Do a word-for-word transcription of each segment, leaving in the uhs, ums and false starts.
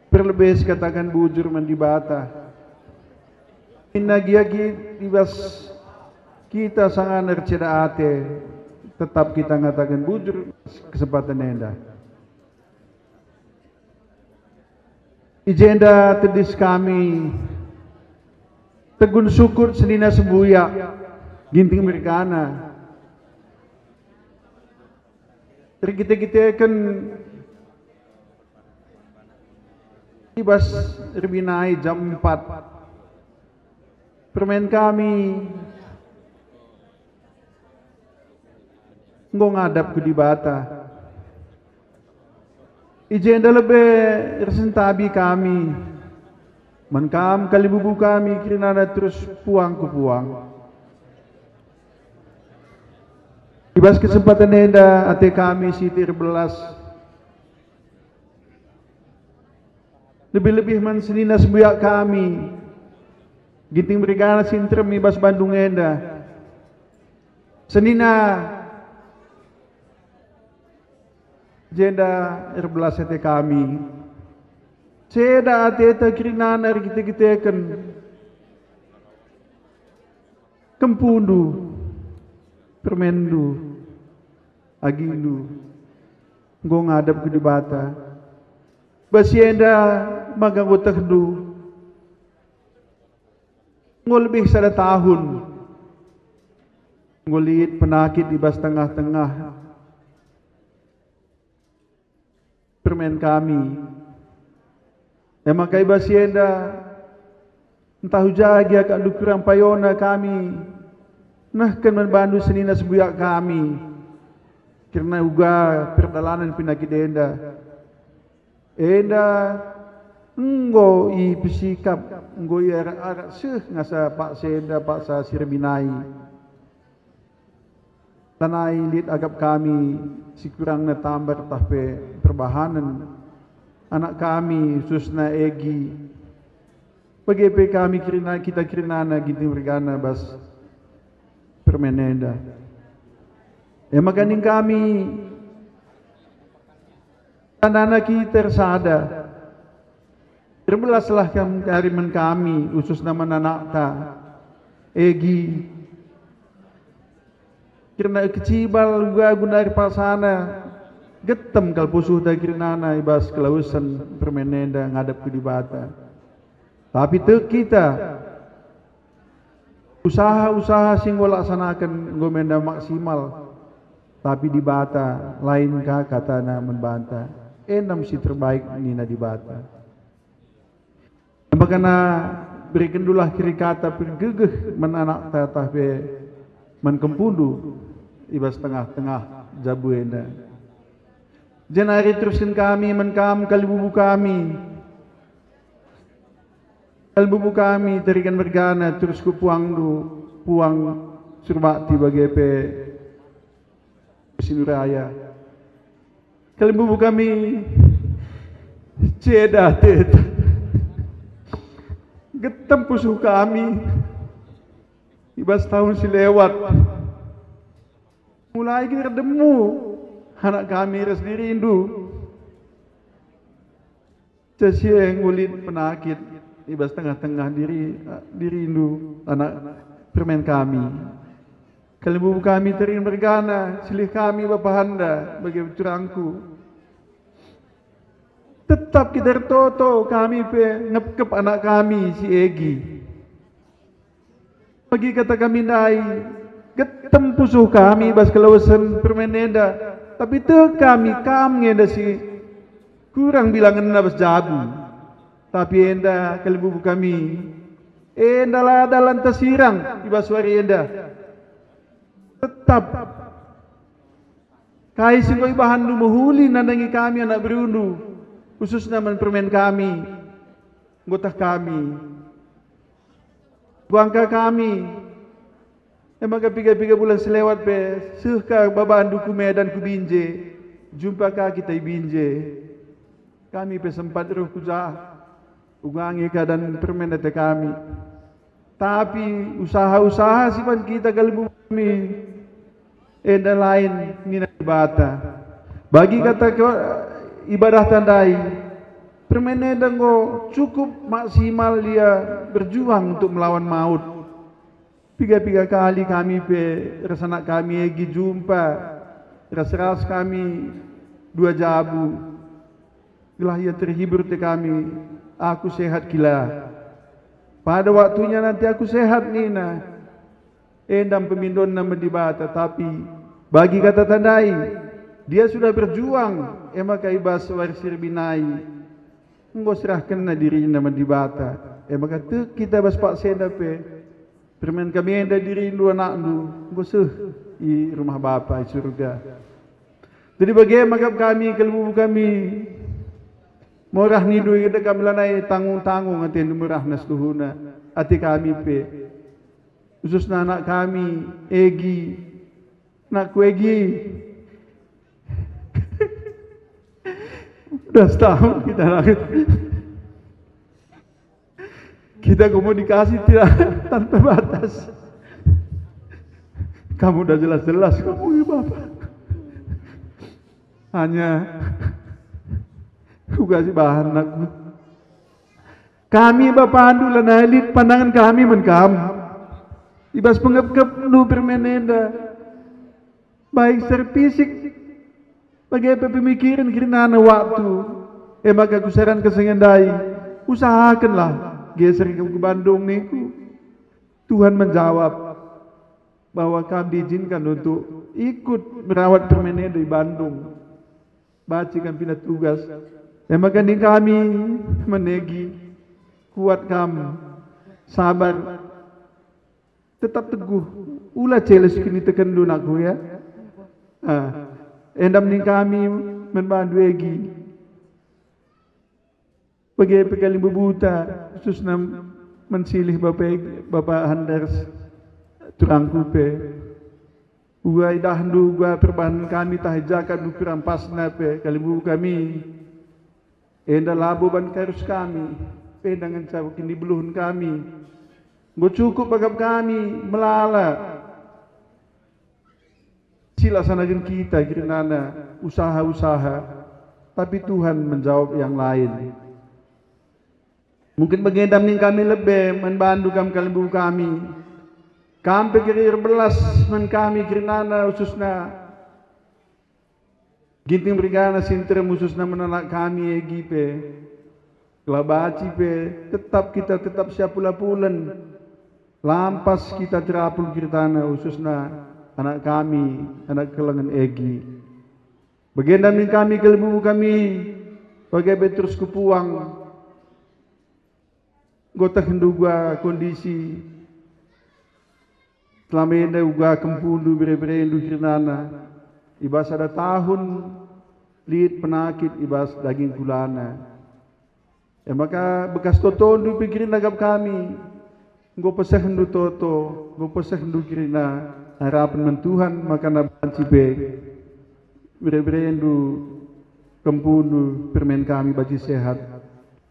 Perlebe sikataken bujur man Dibata. Inna gia ki-, i bas kita sangana erceda ate, tetap kita ngataken bujur kesempatan enda. I jenda tedis kami, tegun sukut senina sembuyak, Ginting mergana. Erkite-kiteken i bas erbinai jam empat, permen kami enggo ngadap ku Dibata. I jenda lebe ersentabi kami, man kam kalimbubu kami kerinana terus puang ku puang. I bas kesempatan enda ate kami si erbelas, lebih-lebih man senina sembuyak kami, Ginting mergana si nterem i bas Bandung enda. Senina jenda erbelas ate kami. Ceda ateta kerinana erkite-kiteken kempundu, permenndu, agindu enggo ngadap ku Dibata. Bas si enda maka enggo tehndu enggo lebih sada tahun enggo lit penakit i bas tengah-tengah permen kami. E maka i bas si enda, ntah uja gia kap ndu kurang payona kami nehken man bandu senina sembuyak kami, kerna uga perdalanen penakit enda. Enda enggo ipesikap, enggo iarak-arak seh ngasa paksa enda, paksa si erbinai. Lanai lit akap kami si kurangna tambar tah pe perbahanen anak kami, khususna Egi. Bage pe kami kerina, kita kerinana Ginting mergana bas permen enda. E maka ning kami, tandana kita ersada. Erbelaslah kam kari man kami, khususna man anakta Egi. Kerna kecibal uga guna erpalsana, getem kal pusuhta kerinana i bas kelawesen permen enda ngadap ku Dibata. Tapi tek kita, usaha-usaha si enggo laksanaken enggo menda maksimal, tapi Dibata lain ka katana man banta, "Enda me si terbaik," nina Dibata. Makana berikendulah keri kata pergegeh man anakta tah pe man kempundu i bas tengah-tengah jabu enda. Jenari terusken kami man kam kalimbubu kami. Kalimbubu kami teriken mergana terus ku puangndu, puang Surbakti bage pe Sinuraya. Kalimbubu kami ceda ateta. Getem pusuh kami i bas tahun si lewat. Mulai kin erdemu anak kami ras dirindu. Cacing ulit penakit i bas tengah-tengah diri, dirindu, anak permen kami. Kalimbubu kami teriken mergana, silih kami bapahanda bage turangku. Tetap kita ertoto, kami pe ngepkep anak kami si Egi. Bagi kata kami ndai, getem pusuh kami bas kelawesen permen enda, tapi tek kami kam nge enda si kurang bilangenna bas jabu. Tapi enda kalimbubu kami, enda la dalan tasirang i bas wari enda. Tetap kai si enggo ibahanndu mehuli nandangi kami anak berundu, khususna man permen kami, anggota kami. Bangka kami, e maka piga-piga bulan selewat pe seh ka babandu ku Medan ku Binje, jumpa ka kita i Binje. Kami pe sempat reh ku jah, uga nge keadan permen ate kami. Tapi usaha-usaha si banci kita kalimbubu kami, enda lain nina Dibata. Bagi kata ke-, ibadahta ndai, Permen enda enggo cukup maksimal ia berjuang untuk melawan maut. Piga-piga kali kami pe ras anak kami Egi jumpa ras-ras kami dua jabu, gelah ia terhibur te kami, "Aku sehat kila. Pada waktunya nanti aku sehat," nina. Enda pemindonna me Dibata, tapi bagi kata tandai, dia sudah berjuang, e maka i bas wari si rebe nai enggo serahkenna dirina man Dibata. E maka tek kita bas paksa enda pe, permen kami enda dirindu anakndu enggo seh i rumah Bapa i surga. Jadi bage maka kami, kalimbubu kami, morah nindu enda kami lanai tanggung-tanggung atendu merahna seluhuna ate kami pe. Khususna anak kami, Egi. Anakku Egi. Udah setahun kita lagi. Kita komunikasi tidak tanpa batas. Kamu udah jelas-jelas kamu ya Bapak. Hanya ku kasih bahan anakku. Kami bapandu lanai lit pandangen kami man kam. I bas pengepkepndu permen enda, baik secara fisik, bage pe pemikiren kerinana waktu. E maka kusaranken sengendai, usahakenlah geser ke Bandung niku. Tuhan menjawab bahwa kam diizinkan untuk ikut merawat permen enda di Bandung. Banci kam pindah tugas. E maka nina kami man Egi, kuat kam, sabar, tetap teguh, ula celes kinitekenndu anakku ya. Ah, enda nina kami man bandu Egi. Bage pe kalimbubuta, khususna man silih Bapa Egi, Bapa Handers, turangku pe. Uga idahndu uga perbahan kami tah ijakatndu perampasna pe kalimbubu kami. Enda labo ban karus kami, enda ngenca kinibeluhen kami. Enggo cukup bage kami melala. Silaksanaken kita kerinana usaha-usaha, tapi Tuhan menjawab yang lain. Mungkin bage nina kami lebe man bandu kam kalimbubu kami. Kam pe keri erbelas man kami kerinana khususna Ginting Bergana si nterem khususna man anak kami Egi pe. Gelah banci pe tetap kita tetap siapula-pulen. Lampas kita terapul kerinana khususna anak kami, anak kekelengen Egi. Bage nina kami kalimbubu kami, bage pe terus kupuang. Enggo tehndu uga kondisi selama enda uga kempundu bere-berendu kerinana, i bas sada tahun lit penakit i bas daging kulana. E maka bekas totondu pe kerinana gap kami, enggo pesehndu toto, enggo pesehndu kerina harapen man Tuhan maka banci pe bere-berendu kempundu permen kami banci sehat.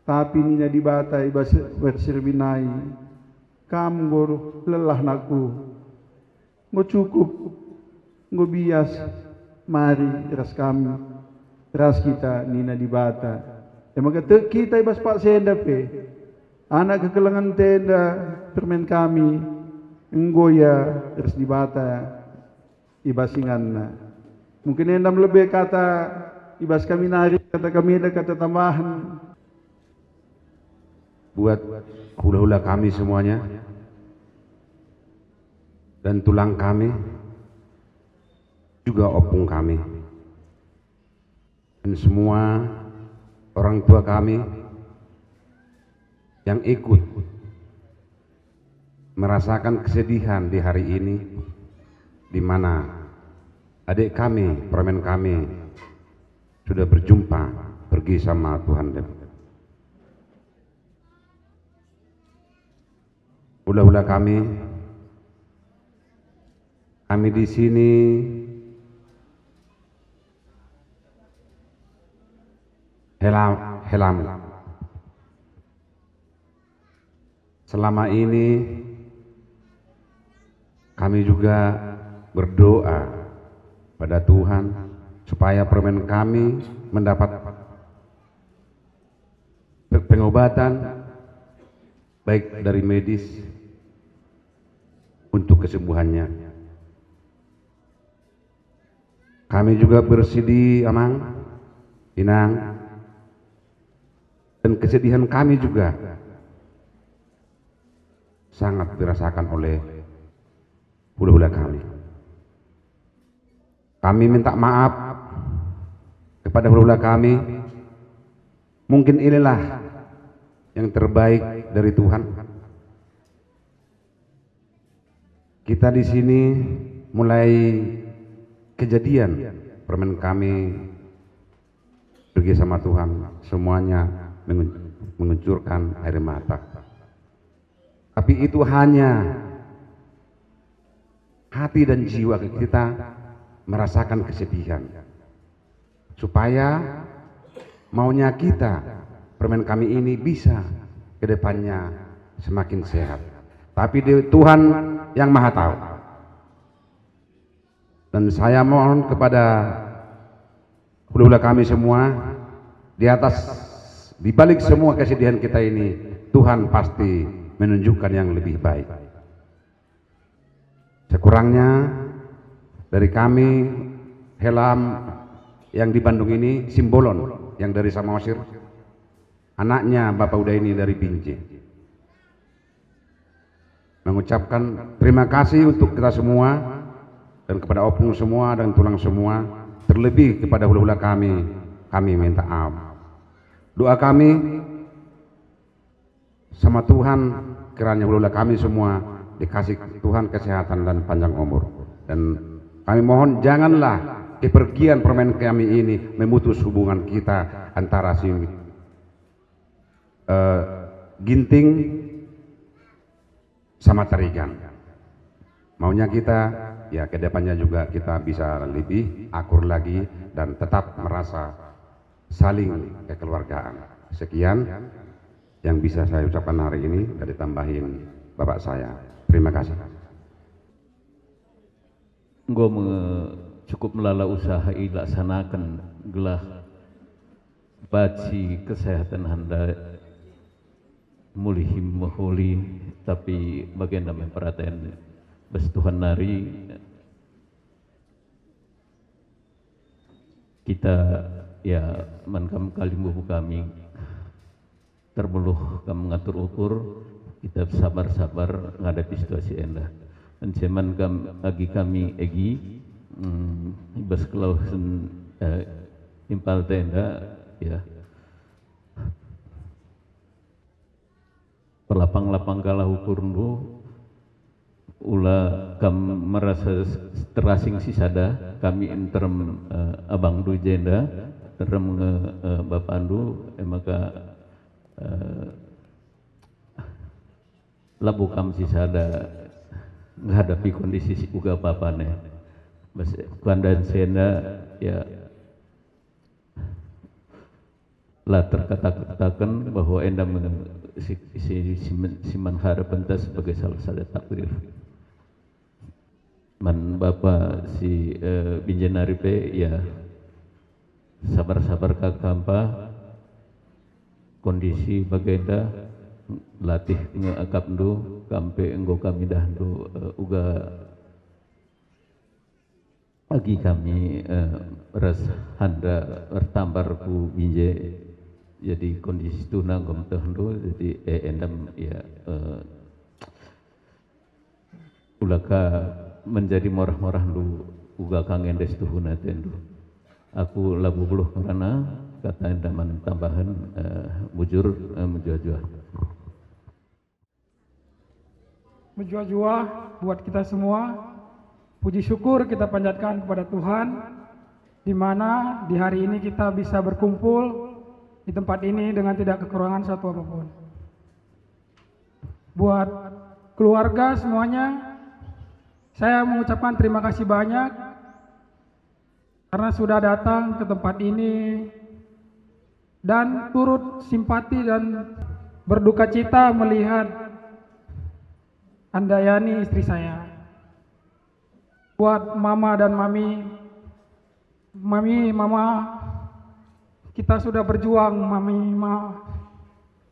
Tapi nina Dibata i bas wari si rebe nai, kam enggo lelah nakku. Enggo cukup, enggo bias, mari ras kami, ras kita nina Dibata. E maka tek kita i bas paksa enda pe. Anak kekelengen enda permen kami, enggo ia ras Dibata i bas inganna. Mungkin enda me lebe kata i bas kami nari, kata kami enda kata tambahen. Buat hula-hula kami semuanya dan tulang kami, juga opung kami, dan semua orang tua kami yang ikut merasakan kesedihan di hari ini, di mana adik kami, permen kami, sudah berjumpa pergi sama Tuhan. Hula-hula kami, kami di sini helam, helam. Selama ini kami juga berdoa pada Tuhan supaya permen kami mendapat pengobatan, baik dari medis untuk kesembuhannya. Kami juga bersidi, Amang, Inang, dan kesedihan kami juga sangat dirasakan oleh hula-hula kami. Kami minta maaf kepada hula-hula kami. Mungkin inilah yang terbaik dari Tuhan. Kita di sini mulai kejadian permen kami pergi sama Tuhan, semuanya mengun-, mengucurkan air mata. Tapi itu hanya hati dan jiwa kita merasakan kesedihan. Supaya maunya kita, permen kami ini bisa ke depannya semakin sehat. Tapi di Tuhan yang Maha Tahu. Dan saya mohon kepada hula-hula kami semua, di atas, di balik semua kesedihan kita ini, Tuhan pasti menunjukkan yang lebih baik. Sekurangnya dari kami, Helam yang di Bandung ini, Simbolon yang dari Samosir, anaknya Bapak Uda ini dari Binjai. Mengucapkan terima kasih untuk kita semua dan kepada opung semua dan tulang semua, terlebih kepada hula-hula kami, kami minta maaf. Doa kami sama Tuhan, kiranya hula-hula kami semua dikasih Tuhan kesehatan dan panjang umur. Dan kami mohon, janganlah kepergian permen kami ini memutus hubungan kita antara si, eh, Ginting sama Tarigan. Maunya kita, ya, ke depannya juga kita bisa lebih akur lagi dan tetap merasa saling kekeluargaan. Sekian yang bisa saya ucapkan hari ini, dari tambahin Bapak saya. Terima kasih. Enggo me cukup melala usaha ilaksanaken gelah banci kesehatan enda mulih mehuli, tapi bagenda me peraten bas Tuhan nari. Kita, ya, man kam kalimbubu kami, terbeluh kam ngatur ukur, kita sabar-sabar ngadapi situasi enda. Ence man kam agi kami egi, mm, i bas kelawesen, eh, impal ta enda, ya. Perlapang-lapang kalah ukurndu, ula kam merasa s-, terasing sisada, kami nterem, eh, abangndu i jenda, nterem nge, eh, bapandu, e maka, eh, labo kam sisada ngadapi kondisi si kuga papan e. Bas kuandan si enda, ya, la terkata-kataken bahwa enda me-, si, si, si men-, si man harapenta sebagai salah sada takdir. Man bapa si, eh, Binjai nari pe, ya, sabar-sabar ka kampa, kondisi bagenda, latih nge akapndu, kam pe enggo kami dahndu, eh, uga agi kami, eh, ras handa ertambar ku Binjai, jadi kondisi tuna enggo metehndu, jadi, eh, endam, ya, eh, ula ka menjadi morah-morahndu uga ka ngendes tuhun atendu. Aku labo beluh ngerana kata enda man tambahen, eh, bujur, eh, mejuah-juah. Mejuah-juah buat kita semua. Puji syukur kita panjatkan kepada Tuhan, di mana di hari ini kita bisa berkumpul di tempat ini dengan tidak kekurangan satu apapun. Buat keluarga semuanya, saya mengucapkan terima kasih banyak karena sudah datang ke tempat ini dan turut simpati dan berduka cita melihat Andayani, istri saya. Buat mama dan mami, mami, mama, kita sudah berjuang, mami, ma.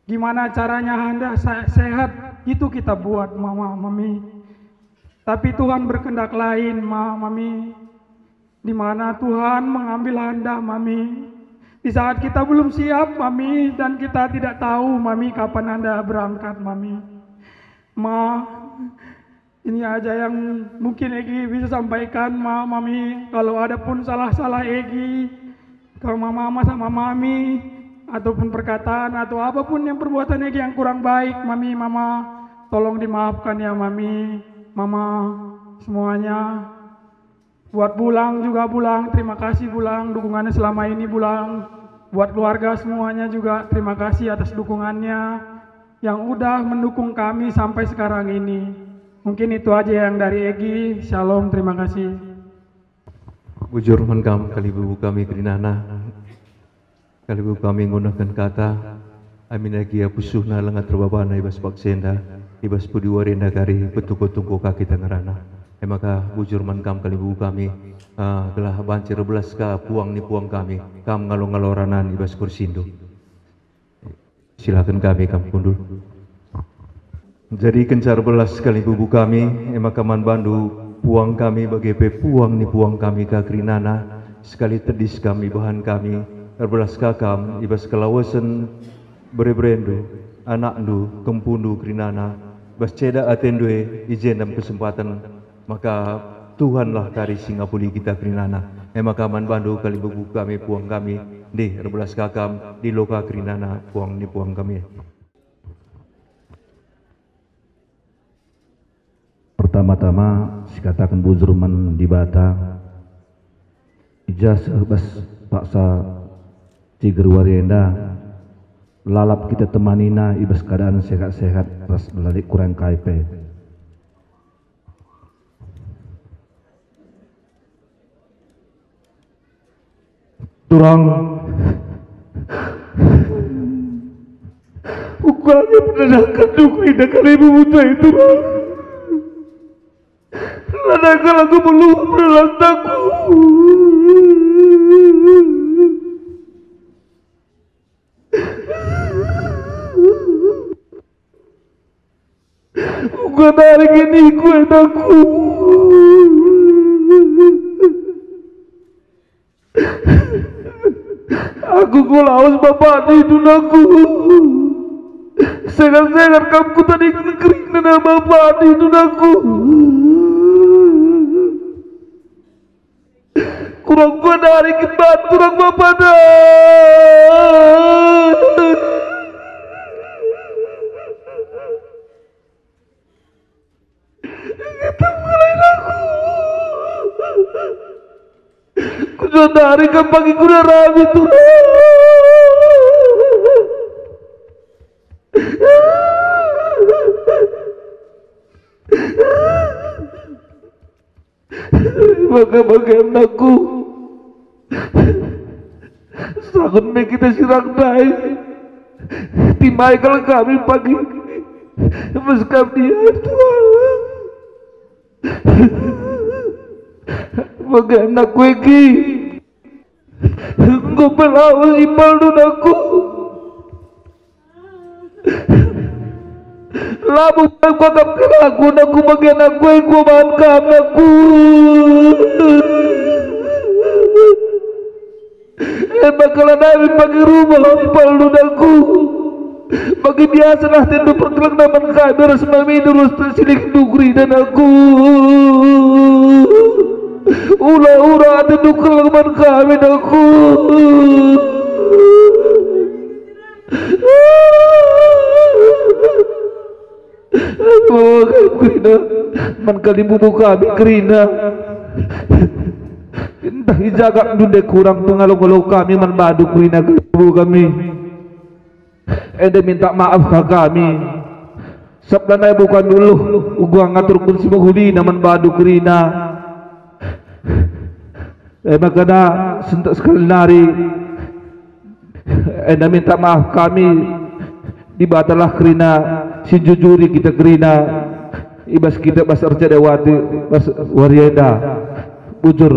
Gimana caranya enda se-, sehat, itu kita buat, Mama, Mami. Tapi Tuhan berkehendak lain, Ma, Mami. Di mana Tuhan mengambil enda, Mami. Di saat kita belum siap, Mami, dan kita tidak tahu, Mami, kapan enda berangkat, Mami. Ma, ini aja yang mungkin Egi bisa sampaikan, Ma, Mami. Kalau ada pun salah-salah Egi ke Mama sama Mami, ataupun perkataan atau apapun yang perbuatan Egi yang kurang baik, Mami, Mama, tolong dimaafkan ya, Mami, Mama, semuanya. Buat Bulang juga, Bulang, terima kasih, Bulang, dukungannya selama ini, Bulang. Buat keluarga semuanya juga, terima kasih atas dukungannya yang udah mendukung kami sampai sekarang ini. Mungkin itu aja yang dari Egi. Shalom, terima kasih. Bujur man kam, kalimbubu kami kerinana. Kalimbubu kami nggunahken kata, amin agi ia pusuhna langa terbabana i bas paksa enda, i bas pudi wari enda kari petungko-tungko ka kita ngerana. E maka bujur man kam, kalimbubu kami, ah, gelah banci erbelas ka puang ni puang kami, kam ngalo-ngalo ranan i bas kursindu. Silaken kami kam kundul. Jadi kenca erbelas kalimbubu kami, e maka man bandu puang kami bage pe puang ni puang kami ka kerinana, sekali tedis kami bahan kami, erbelas ka kam i bas kelawesen bere-berendu, anakndu, kempundu kerinana, bas ceda atendu e i jenda me kesempaten, maka Tuhanlah kari si ngapuli kita kerinana. E maka man bandu kalimbubu kami puang kami, ndih erbelas ka kam, dilo ka kerinana puang ni puang kami. Pertama-tama, sikataken bujur man Dibata, i ja seh bas paksa ciger wari enda, lalap kita temanina i bas keadaan sehat-sehat ras la lit kurang kai pe. Turang. Ukurangnya pernah kandung indah kalimu mutai, Turang. Lada kalau aku meluap dalam takut. Uga dari kini ku anakku. Aku ku lawes bapa di dunangku. Segar-segar kam ku tadi negeri nena bapa di dunangku. Kurang kuat dari kibat, kurang bapada. Kita mulai lagu. Kujual dari kampung kuda rabi turun. Maka bage anakku, sanggup me kita sirang ndai. Timai kal kami pagi, mas kami dia Tuhan. Bage anakku Egi. Enggo pe lawes ipaldu anakku. Labo kuakap kelaku anakku bagi anakku e kubahan kam anakku. E maka lanai pagi rumah ipaldu anakku. Bagi biasalah atendu perkeleng man kami ras mamindu ras persilik dugri dan aku. Ula ura atendu keleng man kami dan aku. Aku kerina, man kalimbubu kami kerina. Ntah i ja kap ndunde kurang pengalo-ngalo kami man bandu kerina kalimbubu kami. Enda minta maaf ka kami. Sabap lanai bukan dulu uga ngaturken si mehulina man bandu kerina. E maka sentek sekali nari enda minta maaf kami. Dibatalah kerina si njujuri kita kerina i bas kita bas ercedewati bas wari enda. Bujur.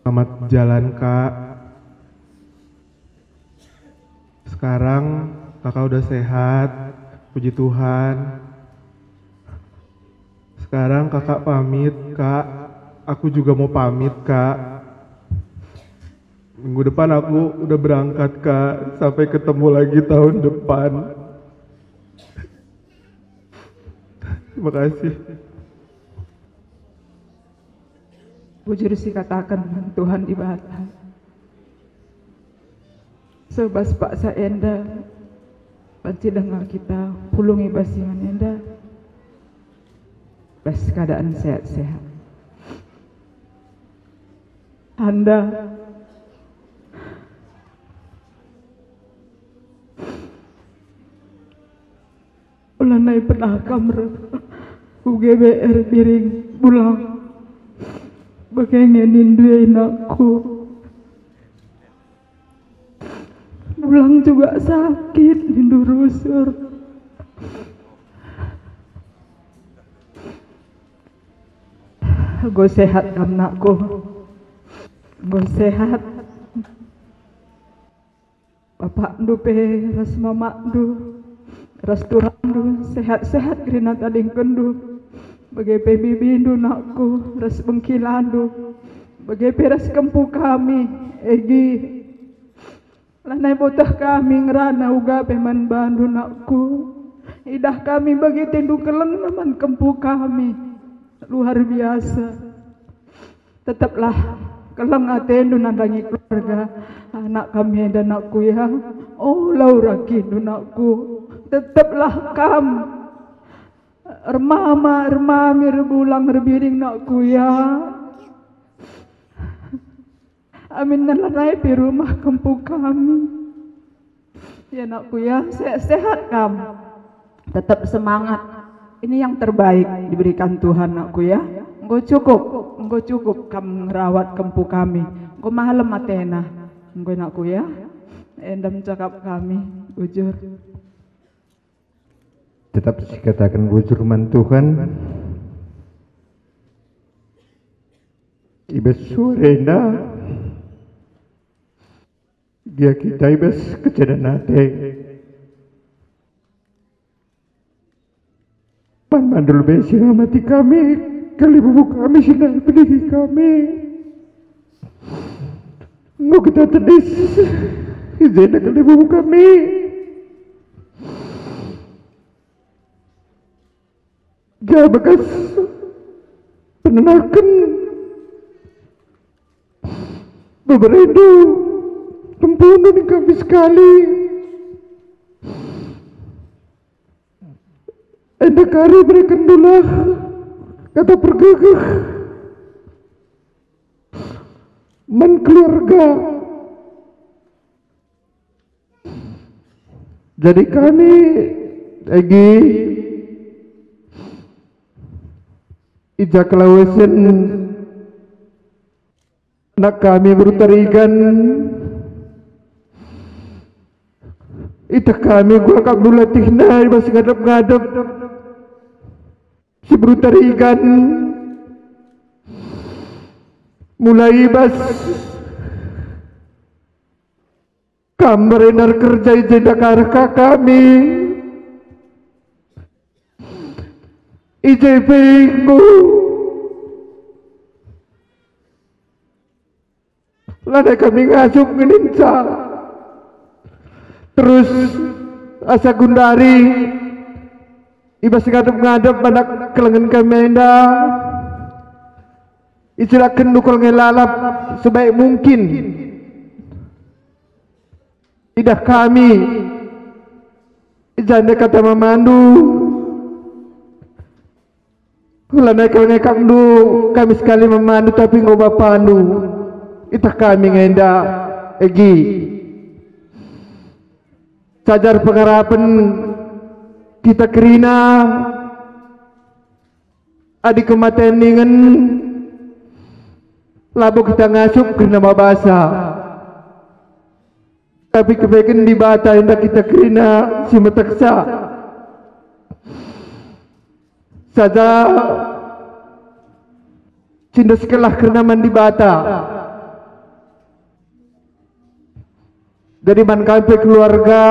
Selamat jalan, Kak. Sekarang Kakak udah sehat, puji Tuhan. Sekarang Kakak pamit, Kak. Aku juga mau pamit, Kak. Minggu depan aku udah berangkat, Kak. Sampai ketemu lagi tahun depan. Terima kasih. Bujur si kataken Tuhan Dibata. Sebas paksa enda, banci denga kita pulung i bas ingan enda, bas keadaan sehat-sehat. Enda, Lanai pernah kam reh ku G B R Biring Bulang. Bage nge nindu e, nakku. Bulang juga sakit, nindu rusur. Enggo sehat kam, nakku. Enggo sehat. Bapakndu pe ras mamakndu ras turangndu sehat-sehat kerina tadingkenndu, bage pe bibindu, nakku, ras bengkilandu, bage pe ras kempu kami, Egi. Lanai boteh kami ngerana uga pe man bandu, nakku. Idah kami bage atendu keleng man kempu kami. Luar biasa. Tetaplah keleng atendu nandangi keluarga anak kami enda, nakku, ya. Oh, lau rakindu, nakku. Tetaplah kam ermama, ermami, erbulang, erbiring, nakku, ya. Amin, lanai pe rumah kempu kami. Ya, nakku, ya, sehat-sehat kam. Tetap semangat. Ini yang terbaik diberikan Tuhan, nakku, ya. Enggo cukup, enggo cukup kam ngerawat kempu kami. Enggo malem atena. Enggo, nakku, ya. Enda me cakap kami, bujur. Tetap sikataken bujur man Tuhan. I bas sore enda, gia kita i bas kecedan ate. Pan bandu lebe si ngamati kami, kalimbubu kami si nai pendihi kami. Enggo kita tedis i jenda, kalimbubu kami. Gia bekas penenaken beberendu, kempundu ning kami sekali. Enda kari berekendulah kata pergegeh man keluarga. Jadi kami, Egi, i ja kelawesen anak kami Beru Tarigan, iteh kami kuakap dula tihna i bas ngadep-ngadep si Beru Tarigan, mulai i bas kam berenar kerja i jenda ka arah ka kami. I je pe enggo lanai kami ngasup ngeninca. Terus asa gundari i bas ngadep-ngadep anak kelengen kami enda, icidahkenndu kal nge lalap sebaik mungkin. Idah kami i jenda kata mamandu. Lanai kal ngekapndu kami sekali mamandu, tapi enggo bapandu. Iteh kami nge enda, Egi. Sajar pengarapen kita kerina. Adi kematen ningen, labo kita ngasup kerina mabasa. Tapi kepeken Dibata enda kita kerina si meteksa. Saja cinda sekelah kerina man Dibata. Jadi man kami pe keluarga,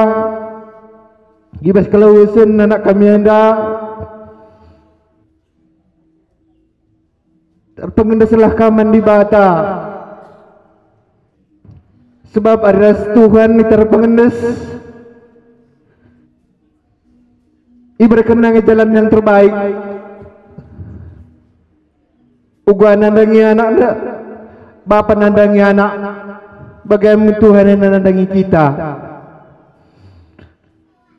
i bas kelawesen anak kami enda, terpengendeslah kam man Dibata. Sebab adi ras Tuhan kita terpengendes, ibereken nge jalan yang terbaik. Uga nandangi anak nda, bapa nandangi anak, bage me Tuhan enda nandangi kita.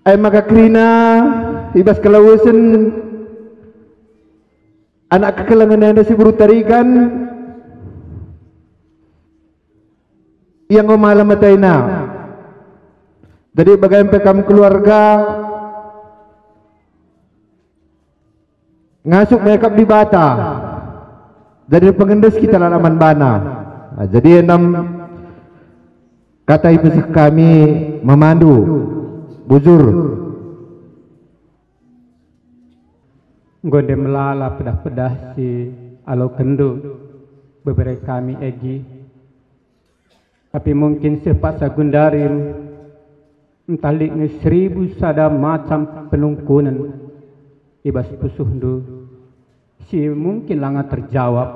E maka kerina, i bas kelawesen anak kekelengen enda si beru Tarigan, ia enggo malem atena. Jadi bage pe kam keluarga, ngasup me kap Dibata. Jadi pengendes kita lala man bana. Nah, jadi enam kata ipeseh kami memandu, bujur. Enggo nde melala pedah-pedah si alokenndu bebere kami Egi. Tapi mungkin seh paksa gundari ntah lit nge seribu sada macam penungkunen i bas pusuhndu si mungkin langa terjawab,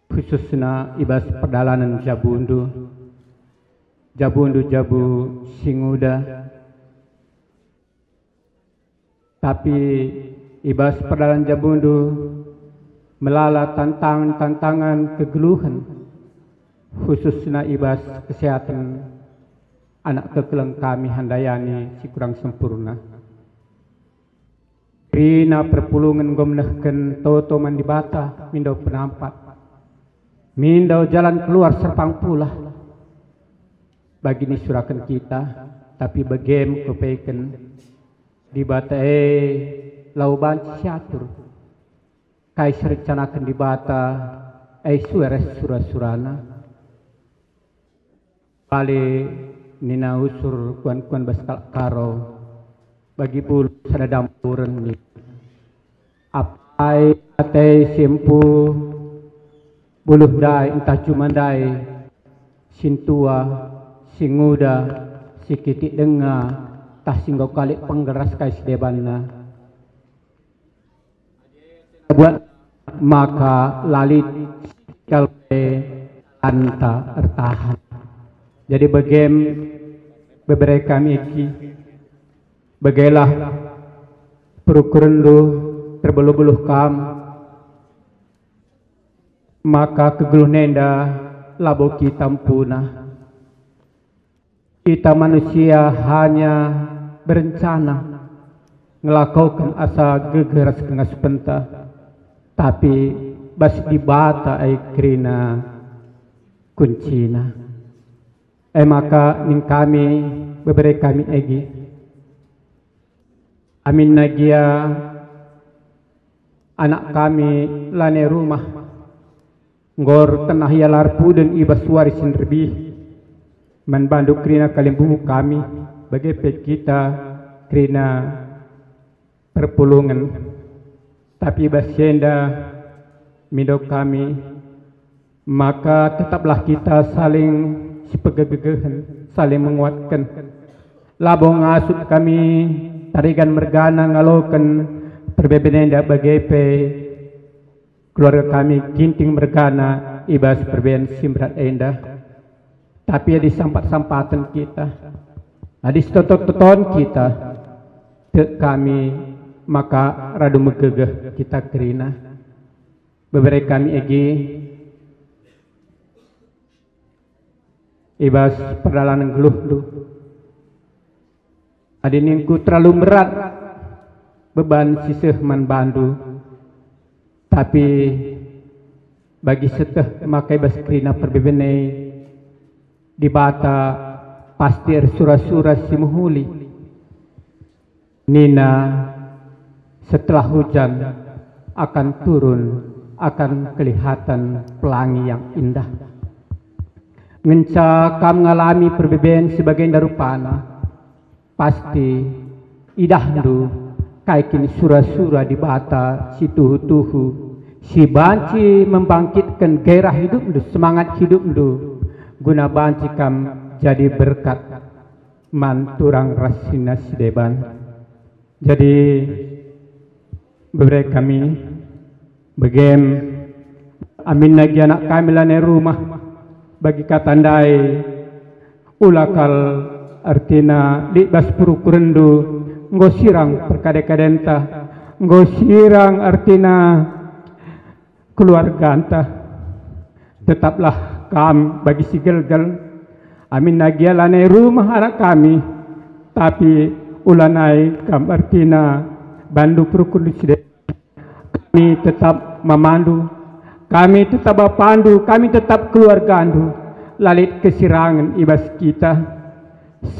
khususna i bas perdalanen jabundu, jabundu jabu si nguda. Tapi i bas perdalan jabundu melala tantangan-tantangan kegeluhen, khususna i bas kesehatan anak kekeleng kami handayani si kurang sempurna. Kerina perpulungen enggo menehken toto man Dibata mindo penampat, mindo jalan keluar serpang pulah. Bagi nisuraken kita, tapi bage me kupeken Dibata e lau banci siatur. Kai sirencanaken Dibata e sue ras sura-surana. Bali nina usur kuan-kuan bas kalak Karo, bagi buluh sada dampuren nina, apai ate si empu buluh ndai ntah juma ndai, sintua, singuda, sikitik denga, tah si enggo kalik penggeras kai si debanna. Buat maka lalit kal pe anta ertahan. Jadi begem bebere kami iki, begelah perukurenndu terbeluh-beluh kam, maka kegeluh nenda labo kita empuna. Kita manusia hanya berencana ngelakoken asa gegeh ras kengasupenta, tapi bas Dibata e kerina kuncina. E maka ning kami, bebere kami Egi, aminna gia anak kami lanai rumah, enggo ertenah ia la erpuden i bas wari si nderbih. Man bandu kerina kalimbubu kami, bage pe kita kerina perpulungen. Tapi bas si enda mindo kami, maka tetaplah kita saling sipegegehen, saling menguatken. Labo ngasup kami Tarigan mergana ngaloken perbeben enda, bage pe keluarga kami Ginting mergana i bas perbeben si mberat enda. Tapi adi sampat-sampaten kita, adi sitoto-toton kita, tek kami maka radu megegeh kita kerina. Bebere kami Egi, i bas perdalanen geluhndu. Adi ningku terlalu berat beban si seh man bandu, tapi bagi seteh maka i bas kerina perbeben e, Dibata pasti ersura-sura si mehuli. Nina, setelah hujan akan turun, akan kelihatan pelangi yang indah. Ngenca kam ngalami perbeben si bagenda rupana, pasti idahndu kai kin sura-sura Dibata si tuhu-tuhu, si banci membangkitken gairah hidupndu, semangat hidupndu, guna banci kam jadi berkat man turang ras senina si deban. Jadi, bebere kami, begem, aminna gia anak kami lanai rumah, bagi kata ndai, ula kal ertina lit bas perukurenndu, enggo sirang perkade-kadenta, enggo sirang ertina keluarganta. Tetaplah kam bagi si gelgel. Aminna gia lanai rumah anak kami, tapi ulanai kam ertina bandu perukun si de-, kami tetap mamandu, kami tetap bapandu, kami tetap keluargandu, la lit kesirangen i bas kita.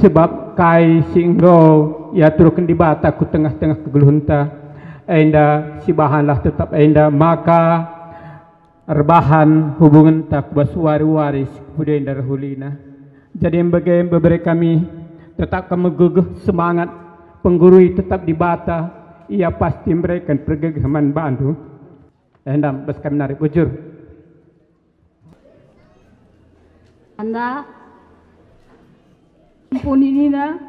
Sebab kai si enggo iaturken Dibata ku tengah-tengah kegeluhenta, enda sibahanlah tetap enda, maka erbahan hubungenta ku bas wari-wari si pudi enda erhulina. Jadi mbege bebere kami, tetap kam megegeh semangat, penggurui tetap Dibata, Ia pasti mereken pergegeh man bandu. Enda bas kami nari bujur. Enda, ampun inina.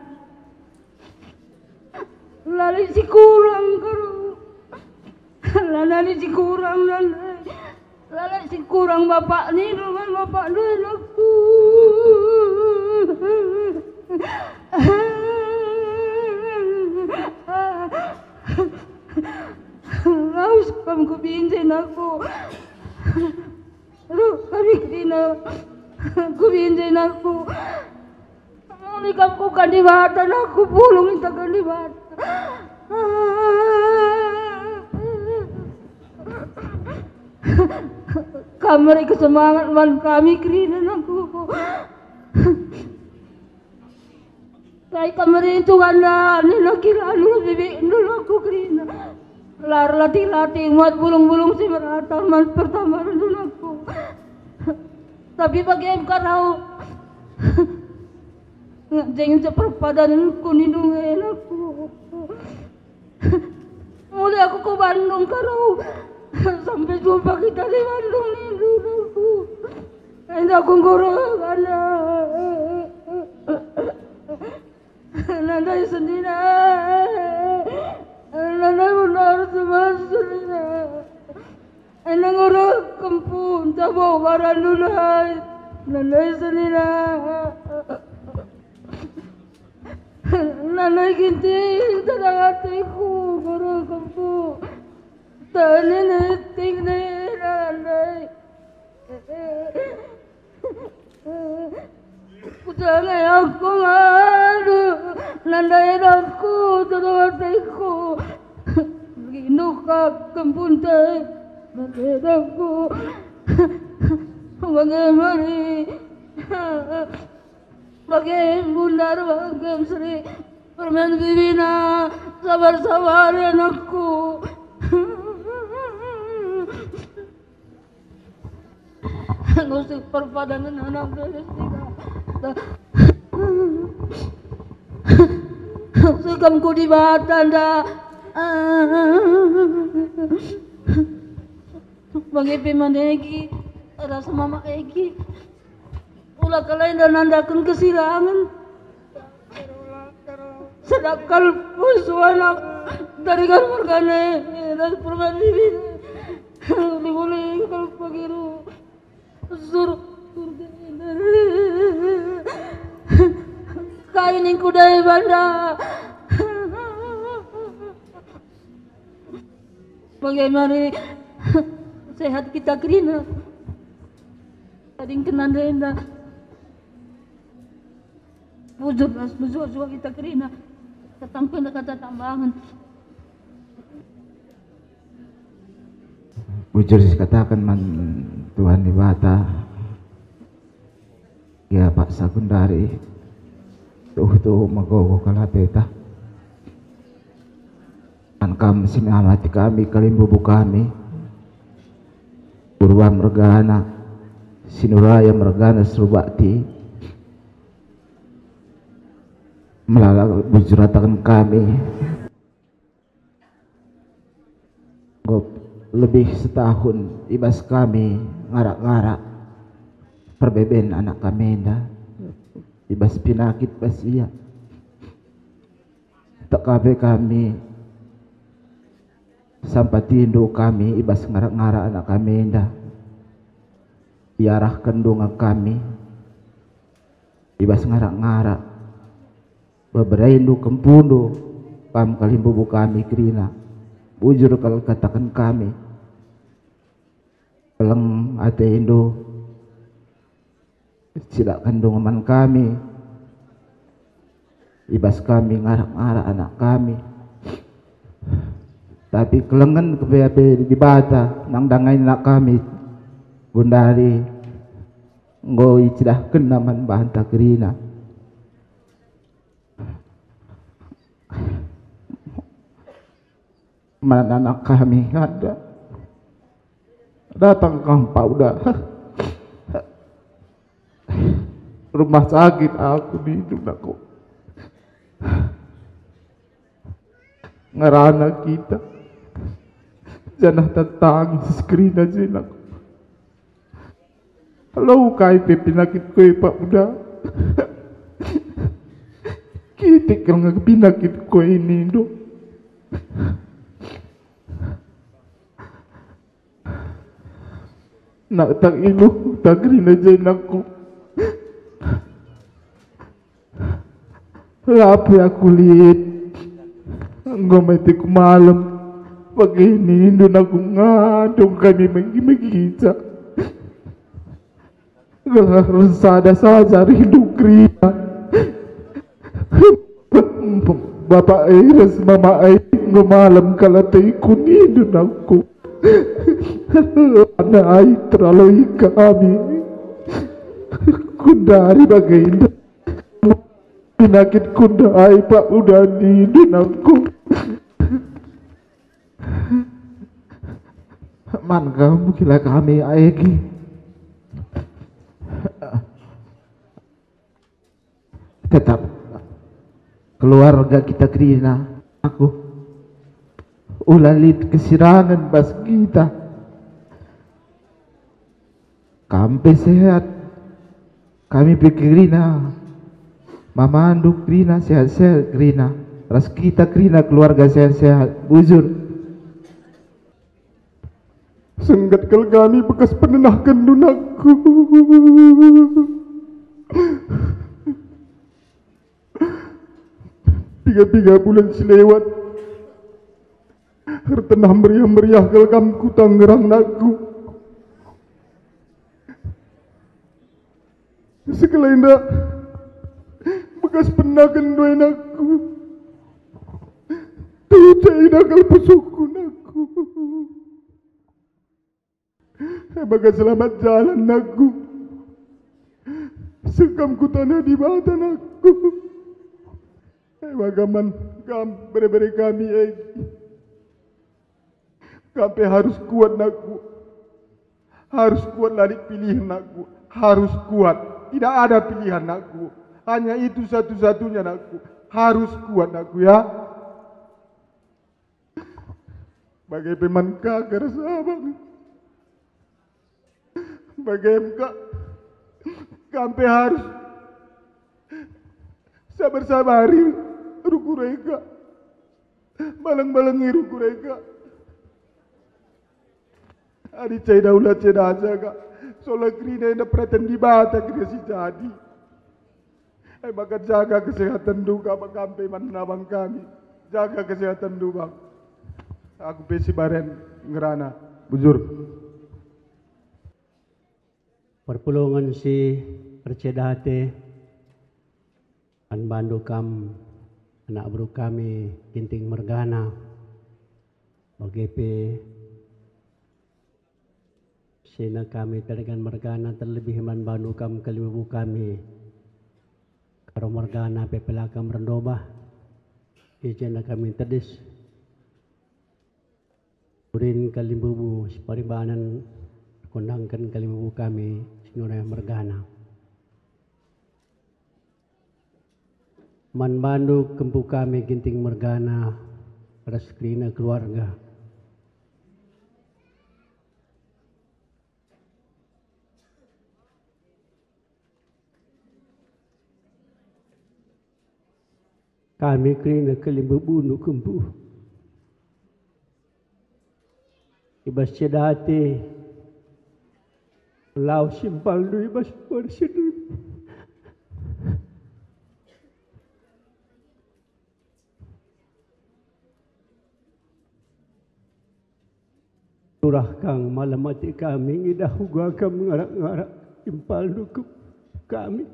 Lalai si kurang karo. Lalai si kurang, lalai. Lalai si kurang bapak ni dengan bapak ni aku. Aus kam ku binjen aku. Aduh, kami kerina. Ku binjen aku. Muli kam kukan Dibata, aku pulung itakan Dibata. Kam meri kesemangat man kami kerina aku. Kai kam merintu anda, nina kira anu bibikndu aku kerina. Lar latih-latih muat bulung-bulung si merata man pertambarndu aku. Tapi bage kau ngejeng perpadanku nindu nge aku. Mulai aku ku Bandung karo sampai jumpa kita di Bandung nindu aku. Enda aku ngurung anda. Nandai senina. Nandai benar teman senina. Enda ngurung kempu ntah bau baran nulai. Nandai senina. Nandai ginting tadang ateku, guru kempu. Tani niting ni nandai. Kutangai aku ngadu, nandai aku tadang ateku. Rindu ka kempun tai, nandai aku. Bage mari. Bage bundar bage seri, permen bibina, sabar-sabar anakku. Ngusik perpadangen anak dari sini. Ngusik kam ku Dibata nda. Bage pe man Egi, rasa mama Egi. Ula kalai nda nandaken kesirangen. Sedap kal pusuh anak dari kan mergane ras perman bibina. Uli-uli kal pagiru sur surga enda. Kai ningku dai banda. Bage mari sehat kita kerina. Tadingken enda. Bujur ras mejuah-juah kita kerina. Katampena kata tambangen. Bujur sikataken man Tuhan Dibata. Ya, paksa genduari tuhu-tuhu megogo kal ateta. Kan kam si niamati kami, kalimbubu kami, Purba mergana, Sinuraya mergana, Surbakti, melala bujur ataken kami. Gop lebih setahun i bas kami ngarak-ngarak. perbeben anak kami enda, i bas penakit bas ia. Teka pe kami sampatindo kami i bas ngarak-ngarak anak kami enda. Iarahkenndu nge kami i bas ngarak-ngarak. Beberendu kempundu, kam kalimbubu kami kerina. Bujur kal kataken kami. Keleng atendu, cidakkenndu nge man kami, i bas kami ngarak-ngarak anak kami. Tapi kelengen kepe-, pe Dibata nandangi anak kami, gundari enggo icidahkenNa man banta kerina. Man anak kami ada. Datang kam, Pak Uda. Rumah sakit aku di Junako. Ngerana kita. Janah tatangis kerina Jenako. Lau kai pe penakit koe, Pak Uda. Kitik kal nge penakit koe, nindo. Nak tak iluh tak kerina Jenako. Lape aku lit. Enggo mate ku malem. Bage nindu aku ngandung kami megi-megica. Gelah sada saja rindu kerina. Bapa e ras mama e enggo malem kal ateku nindu aku. Anak ai teraloi kami. Kundari bage indah. Penakit kundai, Pak Uda, nindu nangku. Man kam kila kami aegi. Tetap keluarga kita kerina, aku. Ula lit kesirangen bas kita. Kam pe sehat, kami pe kerina, mamandu kerina sehat-sehat kerina, ras kita kerina keluarga sehat-sehat, bujur. Sengget kal kami bekas penenahkenndu nangku. Piga-piga bulan si lewat, ertenah meriah-meriah kal kam ku Tangerang nangku. Sekalenda bekas penenahkenndu e nangku. Tuhu caidah kal pusuhku nangku. E maka selamat jalan nangku. Seh kam ku taneh Dibata nangku. E maka man kam bere-bere kami e. Kam pe harus kuat nangku. Harus kuat, la lit pilihen nangku. Harus kuat. Tidak ada pilihan nangku. Hanya itu satu-satunya nangku. Harus kuat nangku ya. Bage pe man kaka ras abang. Bage me kak, kam pe harus sabar-sabari rukur e kak. Baleng-balengi rukur e kak. Adi ceda ula ceda aja kak. Sola kerina enda peraten Dibata kerina si jadi. E maka jaga kesehatenndu kap, kam pe man abang kami. Jaga kesehatenndu, Bang. Aku pe si baren ngerana. Bujur. Perpulungen si erceda ate, man bandu kam anak beru kami Ginting mergana. Bage pe Sina kami Tarigan mergana, terlebih man bandu kam kalimbubu kami Karo mergana, P P L A kam Rendobah, i jenda kami tedis. Urin kalimbubu si paribanen, erkundangken kalimbubu kami si Nureh mergana. Man bandu kempu kami Ginting mergana ras kerina keluarga. Kami kerina kalimbubundu kempu. I bas ceda ate, lawes impalndu i bas wari si deban. Turah kam malem ate kami ngidah uga kam ngarak-ngarak impalndu kempu kami.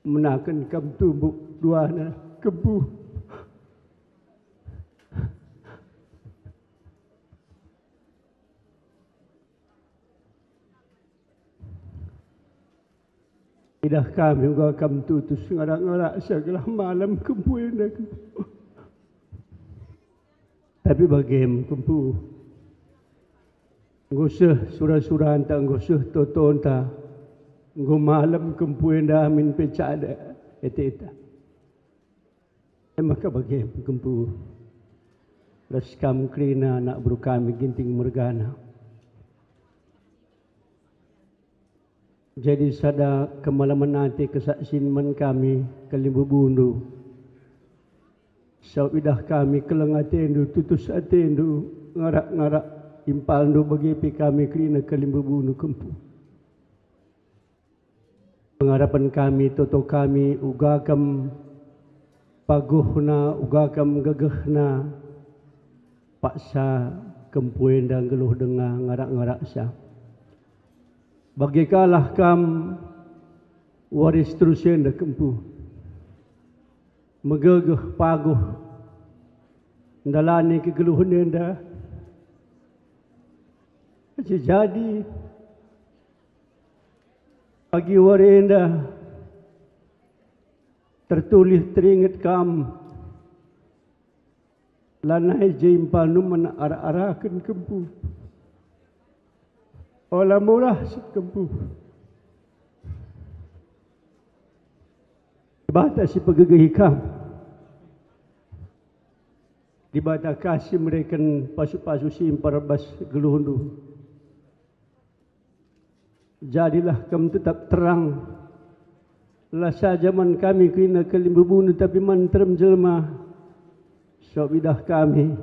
Menaken kam tumbuk duana kempu. Idah kami uga kam tutus ngarak-ngaraksa gelah malem kempu enda. Tapi bagem kempu, enggo seh sura-suranta, enggo seh totonta, enggo malem kempu enda amin pe ceda ateta. E maka bagem kempu, ras kam kerina anak beru kami Ginting mergana. Jadi sada kemalemen ate kesaksin man kami kalimbubundu. Sabap idah kami keleng atendu, tutus atendu, ngarak-ngarak impalndu, bage pe kami kerina kalimbubundu kempu. Pengarapen kami, toto kami, uga kam paguhna, uga kam gegehna, paksa kempu enda nggeluh denga ngarak-ngaraksa. Bage kalah kam wari si terus enda kempu. Megegeh paguh ndalani kegeluhen enda. Si jadi, bagi wari enda tertulih teringet kam, lanai je impalndu man arak-araken kempu. Ola murah si kempu. Dibata si pegegehi kam. Dibata ka si mereken pasu-pasu si impar bas geluhndu. Jadilah kam tetap terang, la saja man kami kerina kalimbubundu, tapi man nterem jelma. Sabap idah kami,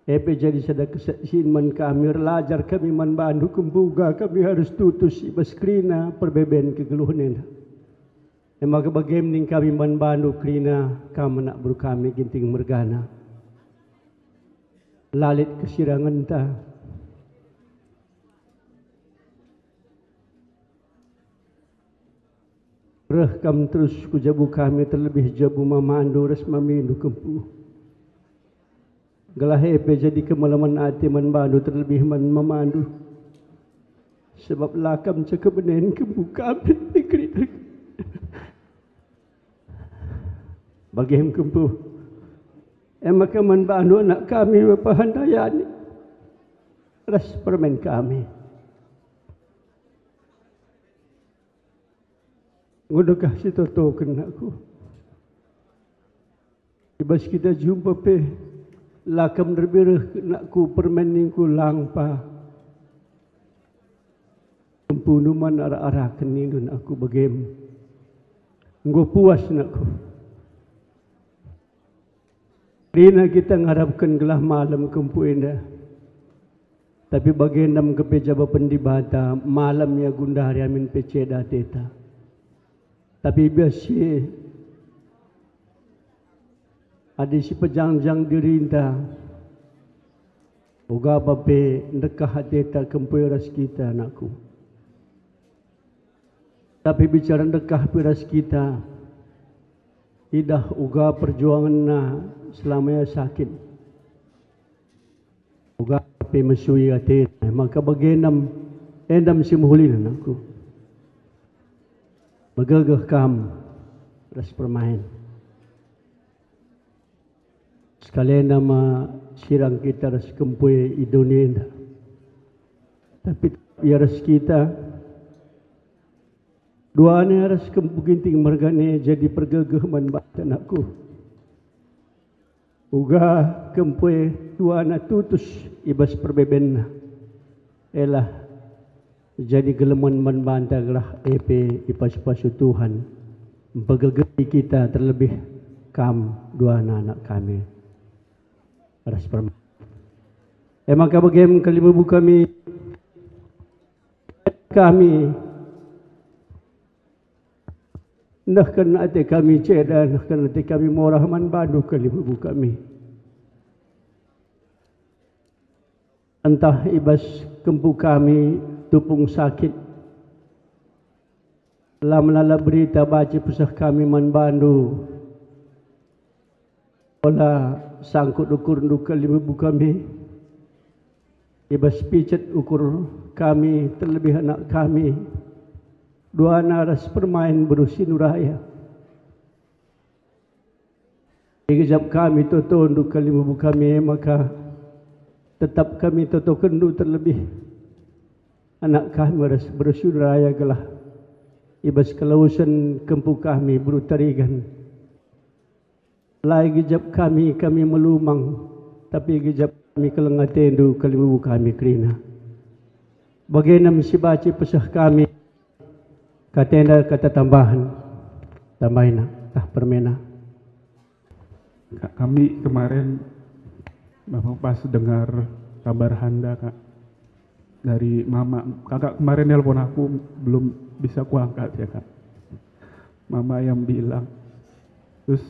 e pe jadi sada kesaksin man kami, erlajar kami man bandu, kempu uga kami arus tutus i bas kerina perbeben kegeluhen enda. E maka bagem ning kami man bandu kerina kam anak beru kami Ginting mergana. La lit kesirangenta. Reh kam terus ku jabu kami, terlebih jabu mamandu ras mamindu kempu. Gelah e pe jadi kemalemen ate man bandu, terlebih man mamandu. Sebab la kam cakap benen kempu kami pikir. Bagem kempu. E maka man bandu anak kami bapa handayani ras permen kami. Enggo dekah si totoken nakku. I bas kita jumpa pe, la kam nderbireh nakku permen ningku langpa. Kempundu man arak-araken nindu nakku bagem. Enggo puas nakku. Kerina kita ngarapken gelah malem kempu enda. Tapi bage ndam kepe jabapen Dibata, malem ia gundari amin pe ceda ateta. Tapi bias si adi sipejangjang dirinta, uga pe ndekah ateta kempu ras kita, nakku. Tapi bicara ndekah pe ras kita, idah uga perjuangenna selama ia sakit. Uga pe mesui atena, maka bage ndam, e ndam si mehulina nakku. Megegeh kam ras permain. Sekalenda ma sirang kita ras kempu e i doni enda. Tapi ia ras kita, duana ras kempu Ginting mergana e jadi pergegeh man banta nakku. Uga kempu e duana tutus i bas perbebenna. Elah jadi gelemen man banta gelah e pe ipasu-pasu Tuhan. Mpegegeri kita terlebih kam dua anak kami ras perma-, e maka bage me kalimebu kami, kami nehken ate kami ceda, nehken ate kami morah man bandu kalimebu kami. Ntah i bas kempu kami tupung sakit, la melala berita banci peseh kami man bandu. Ola sangkut ukurndu kalimebu kami, i bas picet ukur kami, terlebih anak kami, duana ras permain beru si nuraya. Igejap kami totondu kalimebu kami, e maka tetap kami totokenndu terlebih anak kami ras beru si nuraya, gelah i bas kelawesen kempu kami beru Tarigan. La igejap kami, kami melumang, tapi igejap kami keleng atendu kalimebu kami kerina. Bagenda me si banci peseh kami. Katenda kata tambahen, tambahina, tah permena. Kak, kami kemarin memang pas dengar kabar Handa, Kak, dari Mama. Kakak kemarin nelpon aku, belum bisa kuangkat ya, Kak. Mama yang bilang. Terus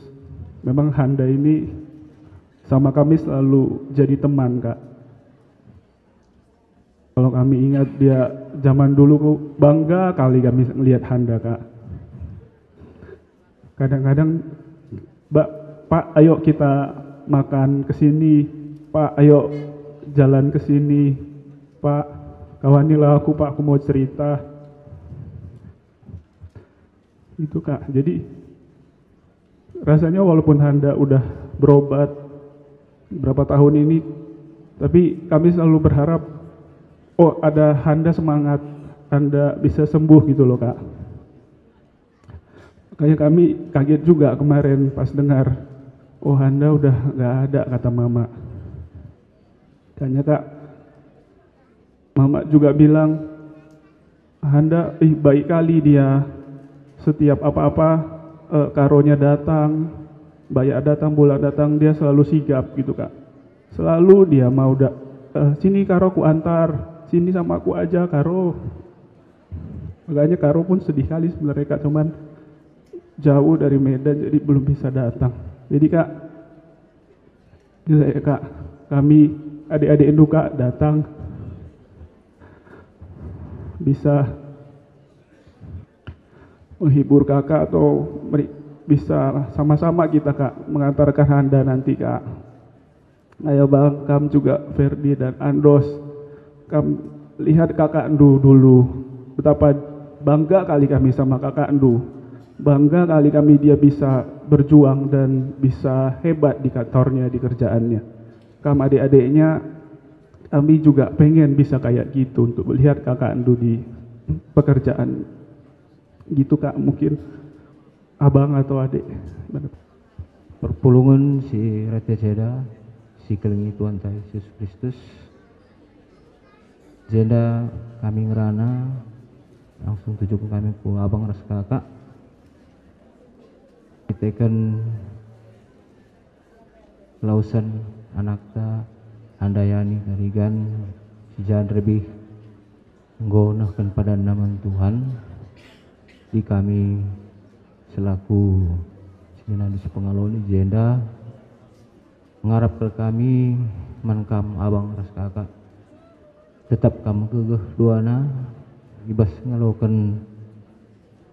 memang Handa ini sama kami selalu jadi teman, Kak. Kalau kami ingat dia zaman dulu, ku bangga kali kami ngelihat Handa, Kak. Kadang-kadang, "Bak, Pak, ayo kita makan ke sini. Pak, ayo jalan ke sini. Pak, kawanilah aku, Pak, aku mau cerita." Itu, Kak. Jadi, rasanya walaupun Handa udah berobat berapa tahun ini, tapi kami selalu berharap, "Oh, ada Handa semangat, Handa bisa sembuh," gitu loh, Kak. Makanya kami kaget juga kemarin pas dengar, "Oh, Handa udah nggak ada," kata Mama. Makanya, Kak, Mama juga bilang, "Handa, ih, baik kali dia. Setiap apa-apa, eh, karonya datang, bayak datang, bulan datang, dia selalu sigap," gitu, Kak. Selalu dia mau da-, eh, "Sini, Karo, ku antar. Sini sama aku aja, Karo." Makanya Karo pun sedih kali sebenarnya, Kak, cuman jauh dari Medan, jadi belum bisa datang. Jadi, Kak, gila ya, Kak, kami adik-adik Endo, Kak, datang bisa menghibur Kakak atau meri-, bisa sama-sama kita, Kak, mengantarkan Handa nanti, Kak. Ayo bang, kam juga, Ferdi dan Andos, kam lihat kakakndu dulu, betapa bangga kali kami sama kakakndu. Bangga kali kami dia bisa berjuang dan bisa hebat di kantornya, di kerjaannya. Kam adik-adiknya, kami juga pengen bisa kayak gitu untuk melihat kakakndu di pekerjaan. Gitu, Kak, mungkin abang atau adik. Perpulungen si rate ceda, si kelengi Tuhanta Yesus Kristus. Jenda kami ngerana, langsung tujuken kami ku abang ras kakak. Kiteken Lausen anakta, Handayani Tarigan, si ja nderbih enggo nehken padanna man Tuhan. Di kami selaku senina si pengaloi jenda, ngarap kal kami man kam abang ras kakak. Tetap kam gegeh duana i bas ngaloken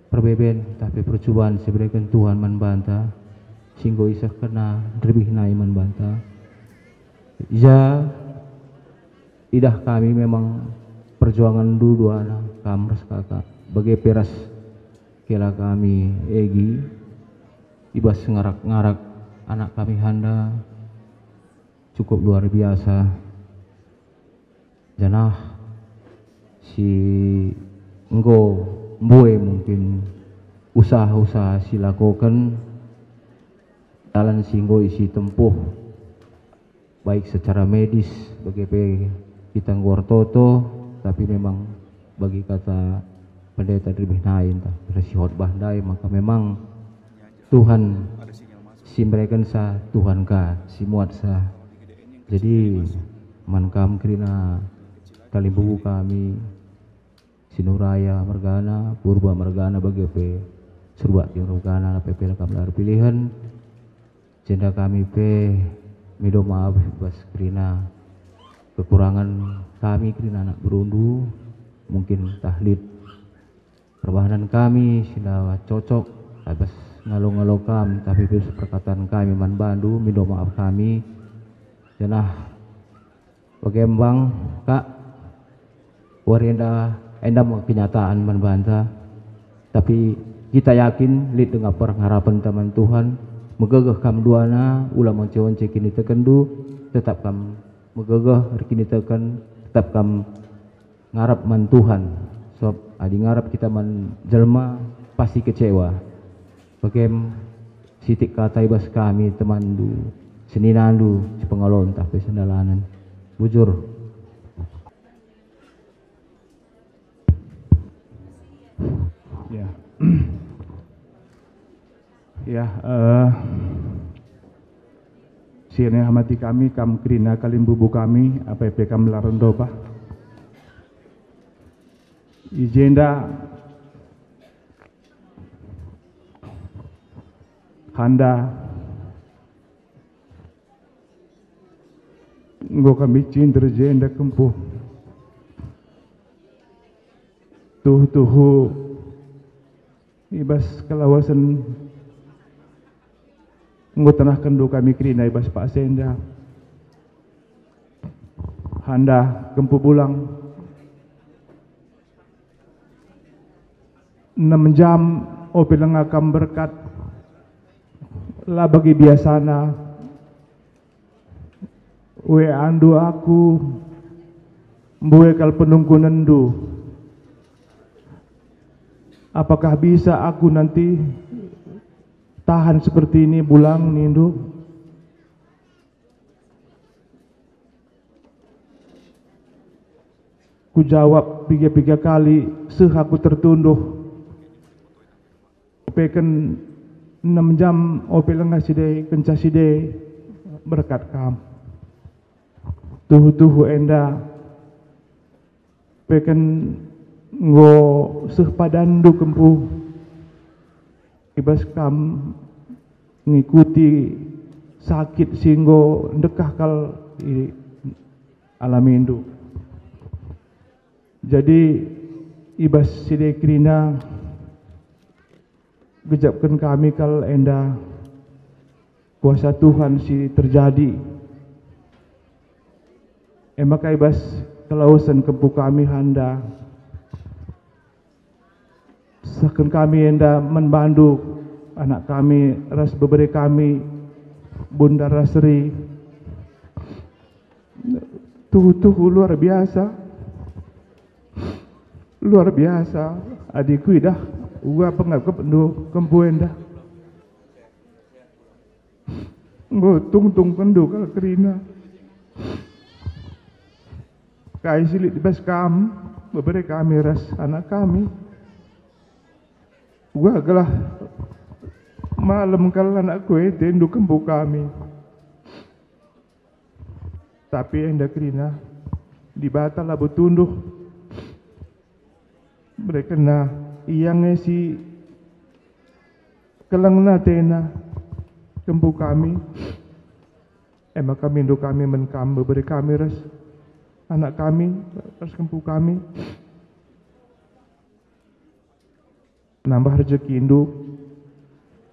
perbeben, tapi percuban si ibereken Tuhan man banta, si enggo isehkenNa nderbih nai man banta. I ja idah kami memang perjuangenndu duana, kam ras kakak, bage pe ras kela kami Egi, i bas ngarak-ngarak anak kami Handa, cukup luar biasa. Janah si enggo mbue mungkin usaha-usaha si lakoken, dalan si enggo isi tempuh, baik secara medis, bage pe kita enggo ertoto, tapi memang bagi kata pendeta nderbih nai ntah si hotbah ndai, maka memang Tuhan si merekensa, Tuhan ka si muatsa. Jadi, man kam kerina kalimbubu kami, Sinuraya mergana, Purba mergana, bage pe Surbakti mergana, lape pe kam la erpilihen. Jenda kami pe mindo maaf bas kerina kekurangan kami kerina anak berundu, mungkin tah lit perbahanen kami si la cocok, bas ngalo-ngalo kam, tapi bas perkataan kami man bandu, mindo maaf kami. Janah bage mbang, Kak, wari enda, enda me kenyataan man banta. Tapi kita yakin lit denga perngarapen man Tuhan, megegeh kam duana, ula mengece-ngece kinitekenndu, tetap kam megegeh erkiniteken, tetap kam ngarap man Tuhan, sebab adi ngarap kita man jelma, pasti kecewa. Bagem sitik kata i bas kami temanndu, seninandu, sipengalonta pe sendalanen. Bujur. Ya. Ya, eh, si erniah mati kami, kam kerina kalimbubu kami, apai pe kam la rendo bah. I jenda handa enggo kami cinder jenda kempu. Tuhu-tuhu i bas kelawesen enggo tenahkenndu kami kerina i bas paksa enda. Handa kempu bulang. Enem jam ope lenga kam berkat, la bagi biasana. We andu aku, mbue kal penungkunenndu. Apakah bisa aku nanti tahan seperti ini bulang, nindu? Kujawab piga-piga kali, seh aku tertunduh. Peken enem jam ope lenga side, kenca side berkat kam. Tuhu-tuhu enda peken enggo seh padanndu kempu i bas kam ngikuti sakit si enggo ndekah kal i alamindu. Jadi, i bas side kerina, gejapken kami kal enda kuasa Tuhan si terjadi. E maka i bas kelawesen kempu kami handa, sehken kami enda man bandu, anak kami ras bebere kami, Bunda Rasri. Tuhu-tuhu luar biasa. Luar biasa, adi kuidah uga pengepkepndu kempu enda. Enggo tungtungkenndu kal kerina kai si lit i bas kam, bebere kami ras anak kami. Uga gelah malem kal anakku e atendu kempu kami. Tapi enda kerina, Dibata labo tunduh. Berekenna Ia nge si keleng atena kempu kami. E maka mindo kami man kam, bebere kami ras anak kami ras kempu kami. Nambah rejekindu,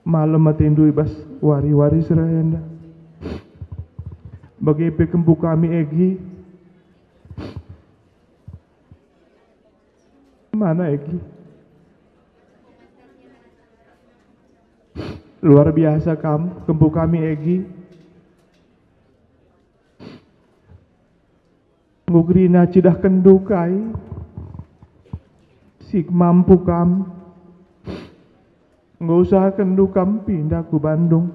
malem atendu i bas wari-wari si reh enda. Bage pe kempu kami Egi. Mana Egi? Luar biasa kam, kempu kami Egi. Enggo kerina cidahkenndu kai si mampu kam. Enggo usahakenndu kam pindah ku Bandung.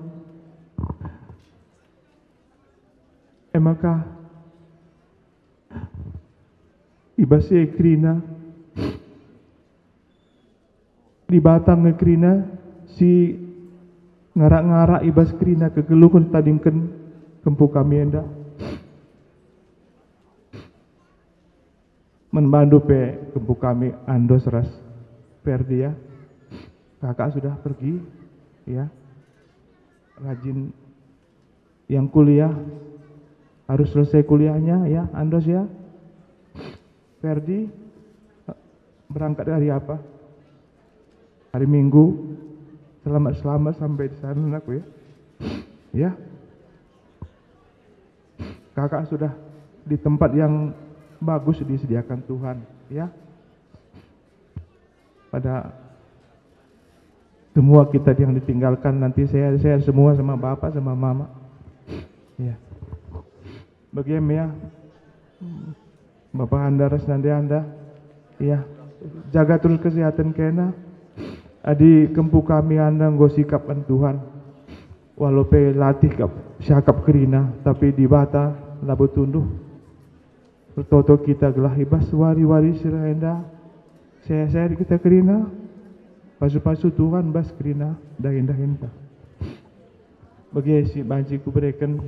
E maka, i bas e kerina, Dibata nge kerina si ngarak-ngarak i bas kerina kegeluhen tadingken kempu kami enda. Man bandu pe kempu kami Andos ras Ferdi ya. Kakak sudah pergi ya. Rajin yang kuliah harus selesai kuliahnya ya, Andos ya. Ferdi berangkat hari apa? Hari Minggu. Selamat-selamat sampai di sana, anakku ya. Ya. Kakak sudah di tempat yang bagus disediakan Tuhan, ya. Pada semua kita yang ditinggalkan nanti saya saya semua sama bapak sama mama. Ya. Bagi em ya, Bapa enda ras nande enda, ya, jaga terus kesehatan kena. Adi kempu kami enda enggo sikap man Tuhan, walau pe latih kap siakap kerina, tapi Dibata labo tunduh. Ertoto kita gelah i bas wari-wari si reh enda, sehat-sehat kita kerina, pasu-pasu Tuhan bas kerina dahin-dahinta. Bage si banci kubereken.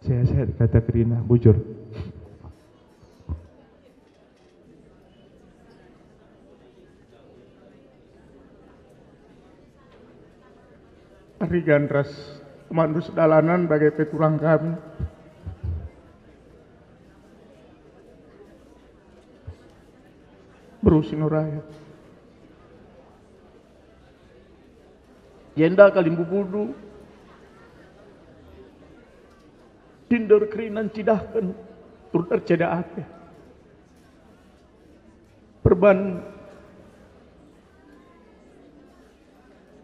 Sehat-sehat kata kerina, bujur. Arigan ras mandu sedalanan bage pe turang kami. Beru Sinuraya. Jenda kalimbubundu, tinder kerina ncidahken turut erceda ate. Perban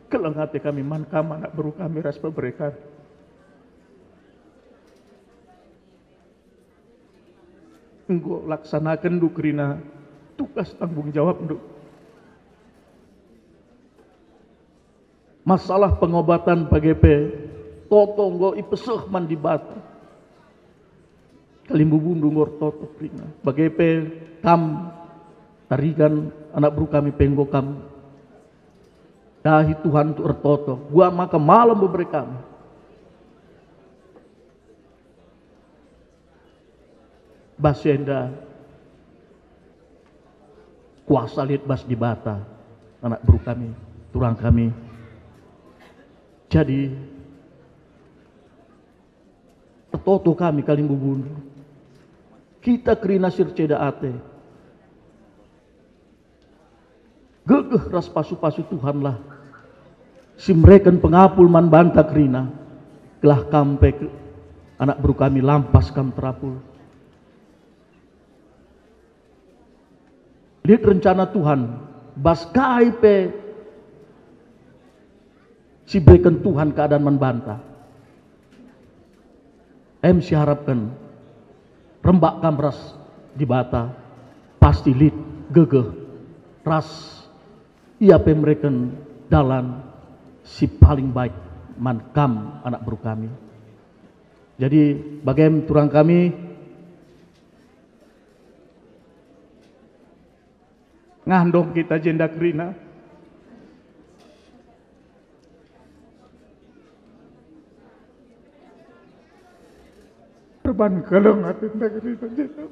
keleng ate kami man kam anak beru kami ras bebere kami. Enggo laksanakenndu kerina tugas tanggung jawabndu. Masalah pengobatan bage pe toto enggo ipeseh man Dibata. Kalimbubundu enggo ertoto kerina. Bage pe kam, Tarigan, anak beru kami pe enggo kam dahi Tuhan untuk ertoto. Gua maka malem bebere kami. Bas enda kuasa lit bas Dibata, anak beru kami, turang kami. Jadi, ertoto kami kalimbubundu. Kita kerina si erceda ate. Gegeh ras pasu-pasu Tuhanlah si mereken pengapul man banta kerina, gelah kam pe ke-, anak beru kami lampas kam terapul. Lit rencana Tuhan, bas kai pe si bereken Tuhan keadaan man banta. Em siharapken rembak kam ras Dibata, pasti lit gegeh ras Ia pe mereken dalan si paling baik man kam anak beru kami. Jadi bagem turang kami, Ngandong kita jenda kerina. Perban keleng atenta kerina jenda.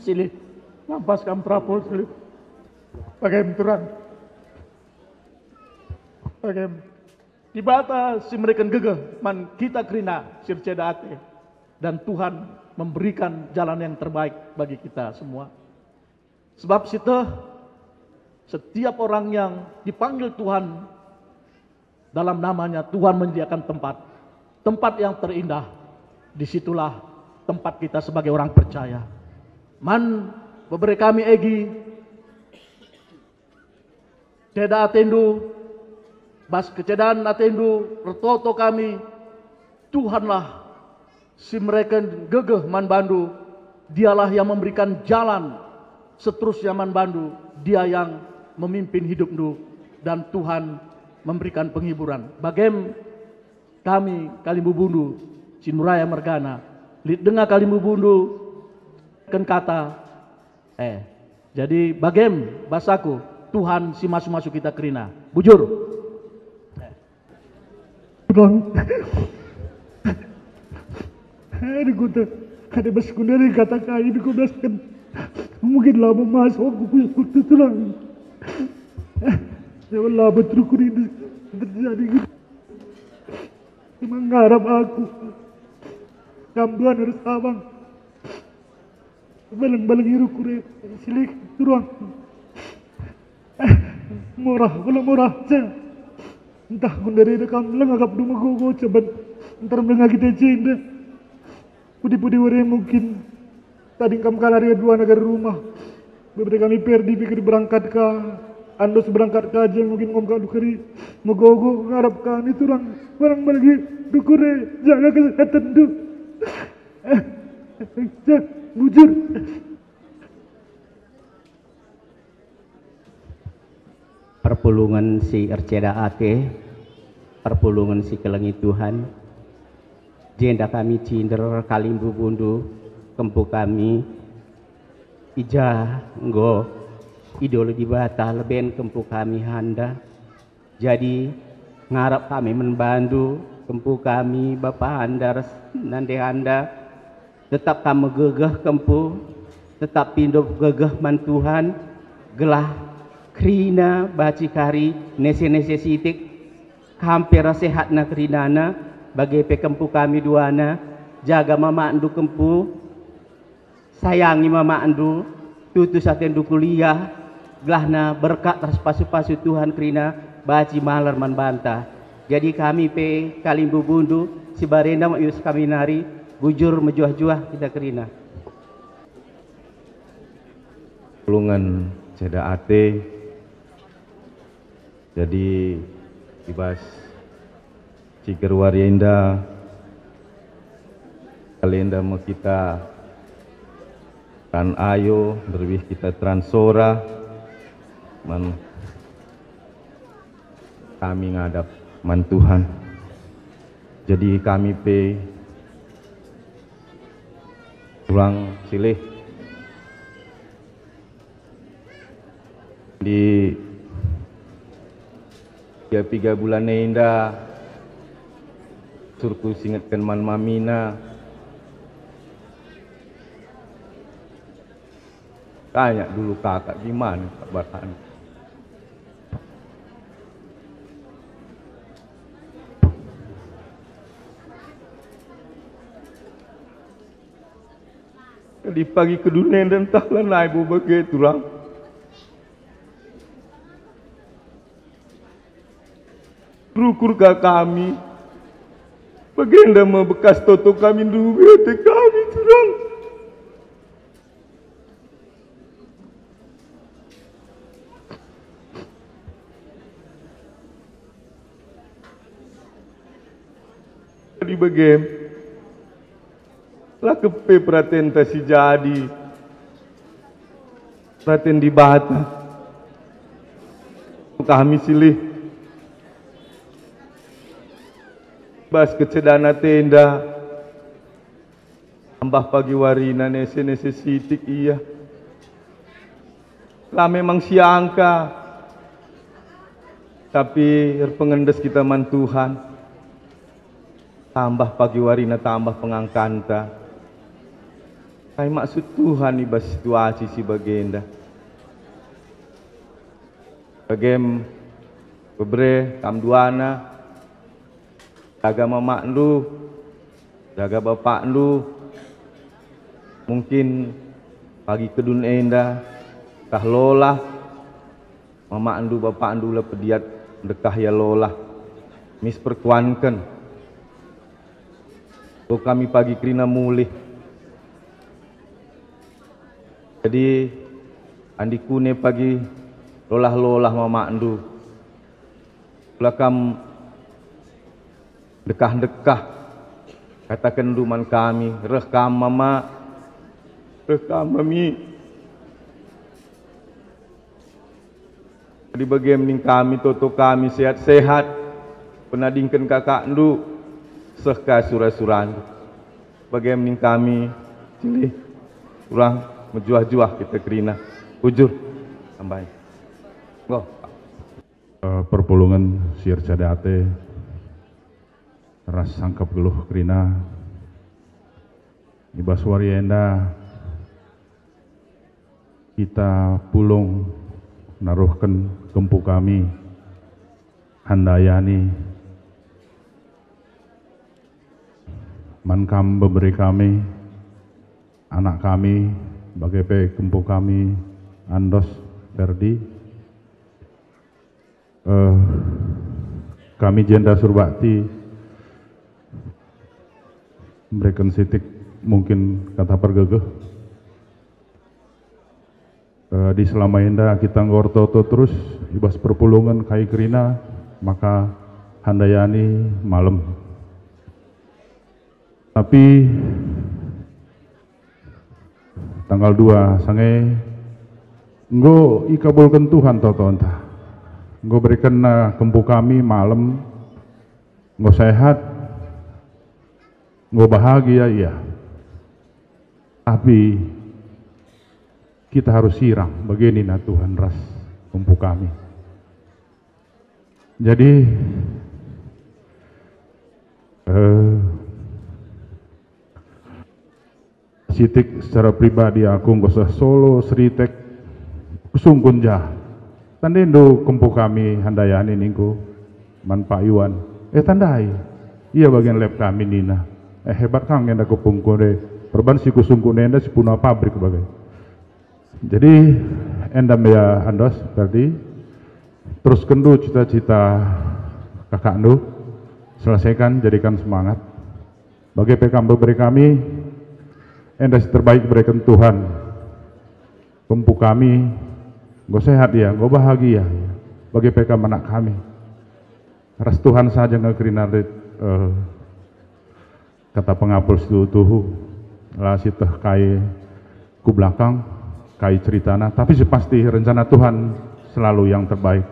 Silih, lampas kam terapul, silih. Bagem turang. Bagem. Dibata si mereken gegeh man kita kerina si erceda ate, dan Tuhan memberikan jalan yang terbaik bagi kita semua. Sebab sieteh, setiap orang yang dipanggil Tuhan dalam namanya, Tuhan menyediakan tempat, tempat yang terindah. Disitulah tempat kita sebagai orang percaya. Man bebere kami Egi, ceda atendu, bas kecedan atendu ertoto kami, Tuhanlah si mereken gegeh man bandu, Dialah yang memberikan jalan seterusnya man bandu, Dia yang memimpin hidupndu, dan Tuhan memberikan penghiburan. Bagem kami kalimbubundu, Sinuraya mergana, lit denga kalimbubundu ken kata, eh, Jadi bagem basaku, Tuhan si masu-masu kita kerina. Bujur. Bang. Aduh, kuta. Ada bas kundari kata kai ku belasken. Mungkin lama mas aku kuis waktu tulang. Ya Allah, betul ku ini terjadi gitu. Cuma ngarap aku. Kam Tuhan harus abang. Beleng-beleng iruku re, silih turuang. Murah, belum murah, ceng. Entah kundari kam leng akap duma gogo ceben. Ntar meleng kita cinta. Pudi-pudi wari mungkin tading kam kalari dua negara rumah. Bebede kami Perdi pikir berangkat ka, Andos berangkat ka, je mungkin ngom ka dukeri megogo ngarap kami turang barang bagi dukure jaga kesehatenndu. Ceng, bujur. Perpulungen si erceda ate, perpulungen si kelengi Tuhan, jenda kami cinder kalimbubundu, kempu kami, i ja enggo idolo Dibata leben kempu kami handa. Jadi, ngarap kami man bandu, kempu kami, bapanda ras nandehanda, tetap kam megegeh kempu, tetap pindo gegeh man Tuhan, gelah kerina banci kari nese-nese sitik, kam pe ras sehatna kerinana, bage pe kempu kami duana, jaga mamakndu kempu, sayangi mamakndu, tutus atendu kuliah, gelahna berkat ras pasu-pasu Tuhan kerina banci malar man banta. Jadi kami pe kalimbubundu, si barenda mak ius kami nari, bujur mejuah-juah kita kerina. Pulungen ceda ate. Jadi, i bas ciger wari enda, kalenda me kita kan ayo, nderbih kita teransora, man kami ngadap man Tuhan. Jadi kami pe turang silih di piga-piga bulan enda, surku singetken man mamina. Tanya dulu kakak, gimana kabarna? Di pagi kedunenda ntah lanai bo bage turang. Rukur ka kami. Bagenda me bekas toto kami nduwe ate kami turang. Jadi bagem, la kepe peratenta si jadi, peraten Dibata. Kami silih bas kecedan atenda. Tambah pagi warina nese-nese sitik ia. La memang siangka, tapi erpengendes kita man Tuhan. Tambah pagi warina tambah pengangkanta. Kai maksud Tuhan i bas situasi si bagenda? Bagem bebere kam duana, jaga mamakndu, jaga bapakndu. Mungkin pagi kedun enda tah lolah, mamakndu, bapakndu la pediat ndekah ia lolah, mis perkuanken. Ko kami pagi kerina mulih. Jadi, andi kune pagi lolah-lolah mamakndu. Kula kam ndekah-ndekah, katakenndu man kami, "Reh kam, Mama, reh kam, Mami." Jadi bagem ning kami, toto kami sehat-sehat, penadingken kakakndu, seh ka sura-surandu. Bagem ning kami, cilih, turang, mejuah-juah kita kerina. Bujur. Tambahi. Go. Eh, perpulungen si ercada ate ras sangkep geluh kerina. I bas wari enda kita pulung naruhken kempu kami Handayani man kam bebere kami, anak kami, bage pe kempu kami Andos Ferdi. Eh, kami jenda Surbakti mereken sitik mungkin kata pergegeh. Eh, di selama enda kita enggo ertoto terus i bas perpulungen kai kerina, maka Handayani malem. Tapi tanggal dua sange enggo ikabulken Tuhan totonta. Enggo berekenNa kempu kami malem, enggo sehat, enggo bahagia ia. Tapi kita harus sirang, bage nina Tuhan ras kempu kami. Jadi, eh, sitik secara pribadi aku enggo seh Solo, Seritek, kusungkun jah. Tandaindu kempu kami Handayani ningku man Pak Iwan. Eh, tandai. Ia bagian lep kami nina. Eh, hebat kang enda kepungkun e. Perban si kusungkun enda si puna pabrik bage. Jadi, enda me ya Andos, Ferdi, teruskenndu cita-cita kakakndu, selesaikan, jadikan semangat. Bage pe kam bebere kami, enda si terbaik bereken Tuhan. Kempu kami, enggo sehat ia, enggo bahagia ia. Bage pe kam anak kami. Ras Tuhan saja nge kerina lit, eh, kata pengapul situhu-tuhu, la sieteh kai ku belakang, kai ceritana, tapi si pasti rencana Tuhan selalu yang terbaik.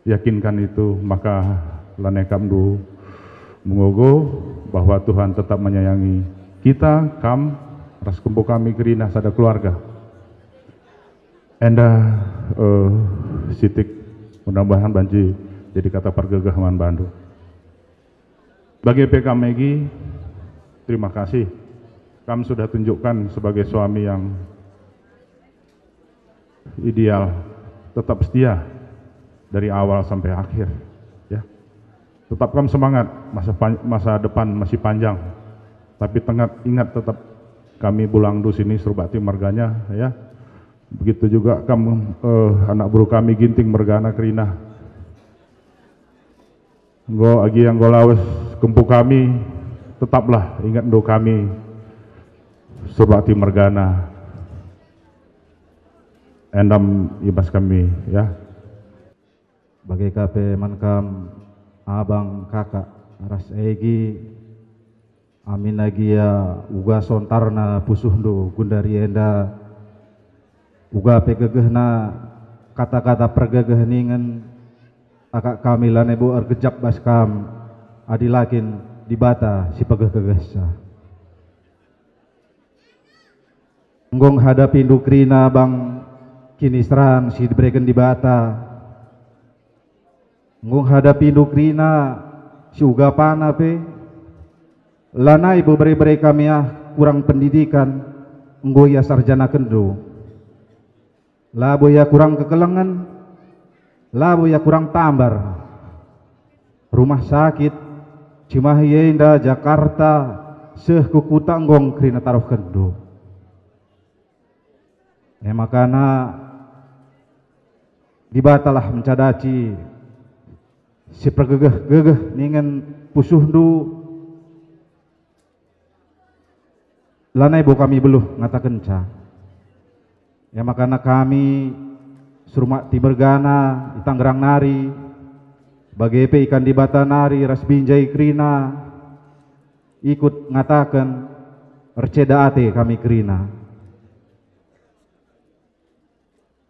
Yakinkan itu, maka lanai kamndu mengogo bahwa Tuhan tetap menyayangi kita, kam, ras kempu kami kerina sada keluarga. Enda, eh, sitik, mudah-mudahan banci jadi kata pergegeh man bandu. Bage pe kam Megi, terima kasih. Kam sudah tunjukkan sebagai suami yang ideal, tetap setia dari awal sampai akhir, ya. Tetap kam semangat, masa pan-, masa depan masih panjang. Tapi tengat, ingat tetap kami bulangndu sini Surbakti margana, ya. Begitu juga kam, eh, anak beru kami Ginting mergana kerina. Enggo agi enggo lawes kempu kami, tetaplah ingetndu kami Surbakti mergana. Endam i bas kami, ya. Bage ka pe man kam, abang, kakak, ras Egi, aminna gia uga sontarna pusuhndu gundari enda, uga pe gegehna kata-kata pergegeh ningen, akak kami lanai bo ergejap bas kam, adi la kin Dibata si pegeh-pegehsa. Enggo ngkadapindu kerina bang kiniseran si ibereken Dibata. Enggo ngkadapindu kerina si ugapana pe. Lanai bebere-bere kami ah kurang pendidikan, enggo ia sarjanakenndu. Labo ia kurang kekelengen, labo ia kurang tambar. Rumah sakit, Cimahi enda, Jakarta, seh ku kuta enggo kerina taruhkenndu. E makana Dibatalah mencadaci si pergegeh-gegeh ningen pusuhndu. Lanai bo kami beluh ngatakenca. E makana kami Surbakti mergana i Tangerang nari, bage pe ikan Dibata nari ras binjai kerina, ikut ngataken erceda ate kami kerina.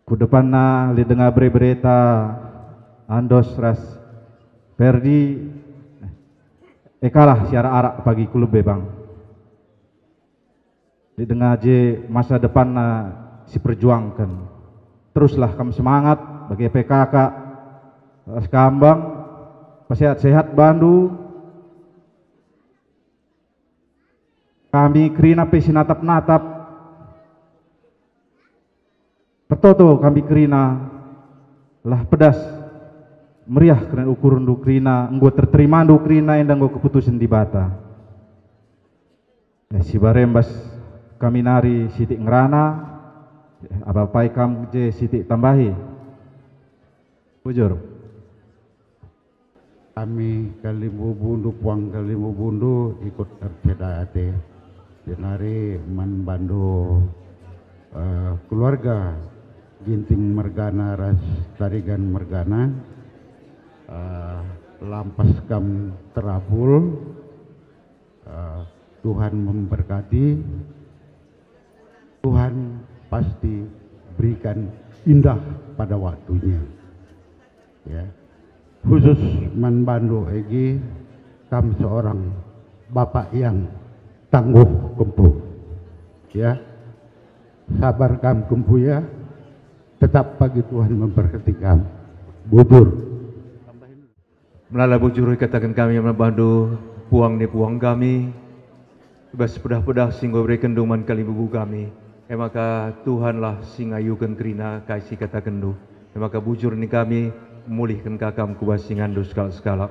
Ku depanna lit denga bere-bereta Andos ras Perdi, e kalah si arak-arak pagi ku lebe bang. Lit denga je masa depanna siperjuangken. Teruslah kam semangat, bage pe kakak, ras kambang, pesehat-sehat bandu. Kami kerina pe sinatap-natap. Pertoto kami kerina, lah pedas meriah keren ukurndu kerina, enggo terterimandu kerina enda enggo keputusen Dibata. Eh, si barembas kami nari sitik ngerana, eh, apai kam je sitik tambahi. Bujur. Kami kalimbubundu, puang kalimbubundu ikut erceda ate. Jenari man bandu, eh, keluarga Ginting mergana ras Tarigan mergana, eh, lampas kam terabul, eh, Tuhan memberkati. Tuhan pasti berikan indah pada waktunya. Ya. Khusus man bandu Egi, kam seorang bapak yang tangguh kempu. Ya. Sabar kam kempu ya. Tetap bagi Tuhan memberkati kam. Bujur. Melala bujur ikataken kami man bandu, puang ni puang kami, i bas pedah-pedah si enggo iberekenndu man kalimbubu kami. E maka Tuhanlah si ngayuken kerina kai si ikatakenndu. E maka bujur nin kami, mulihken ka kam ku bas inganndu sekalak-sekalak.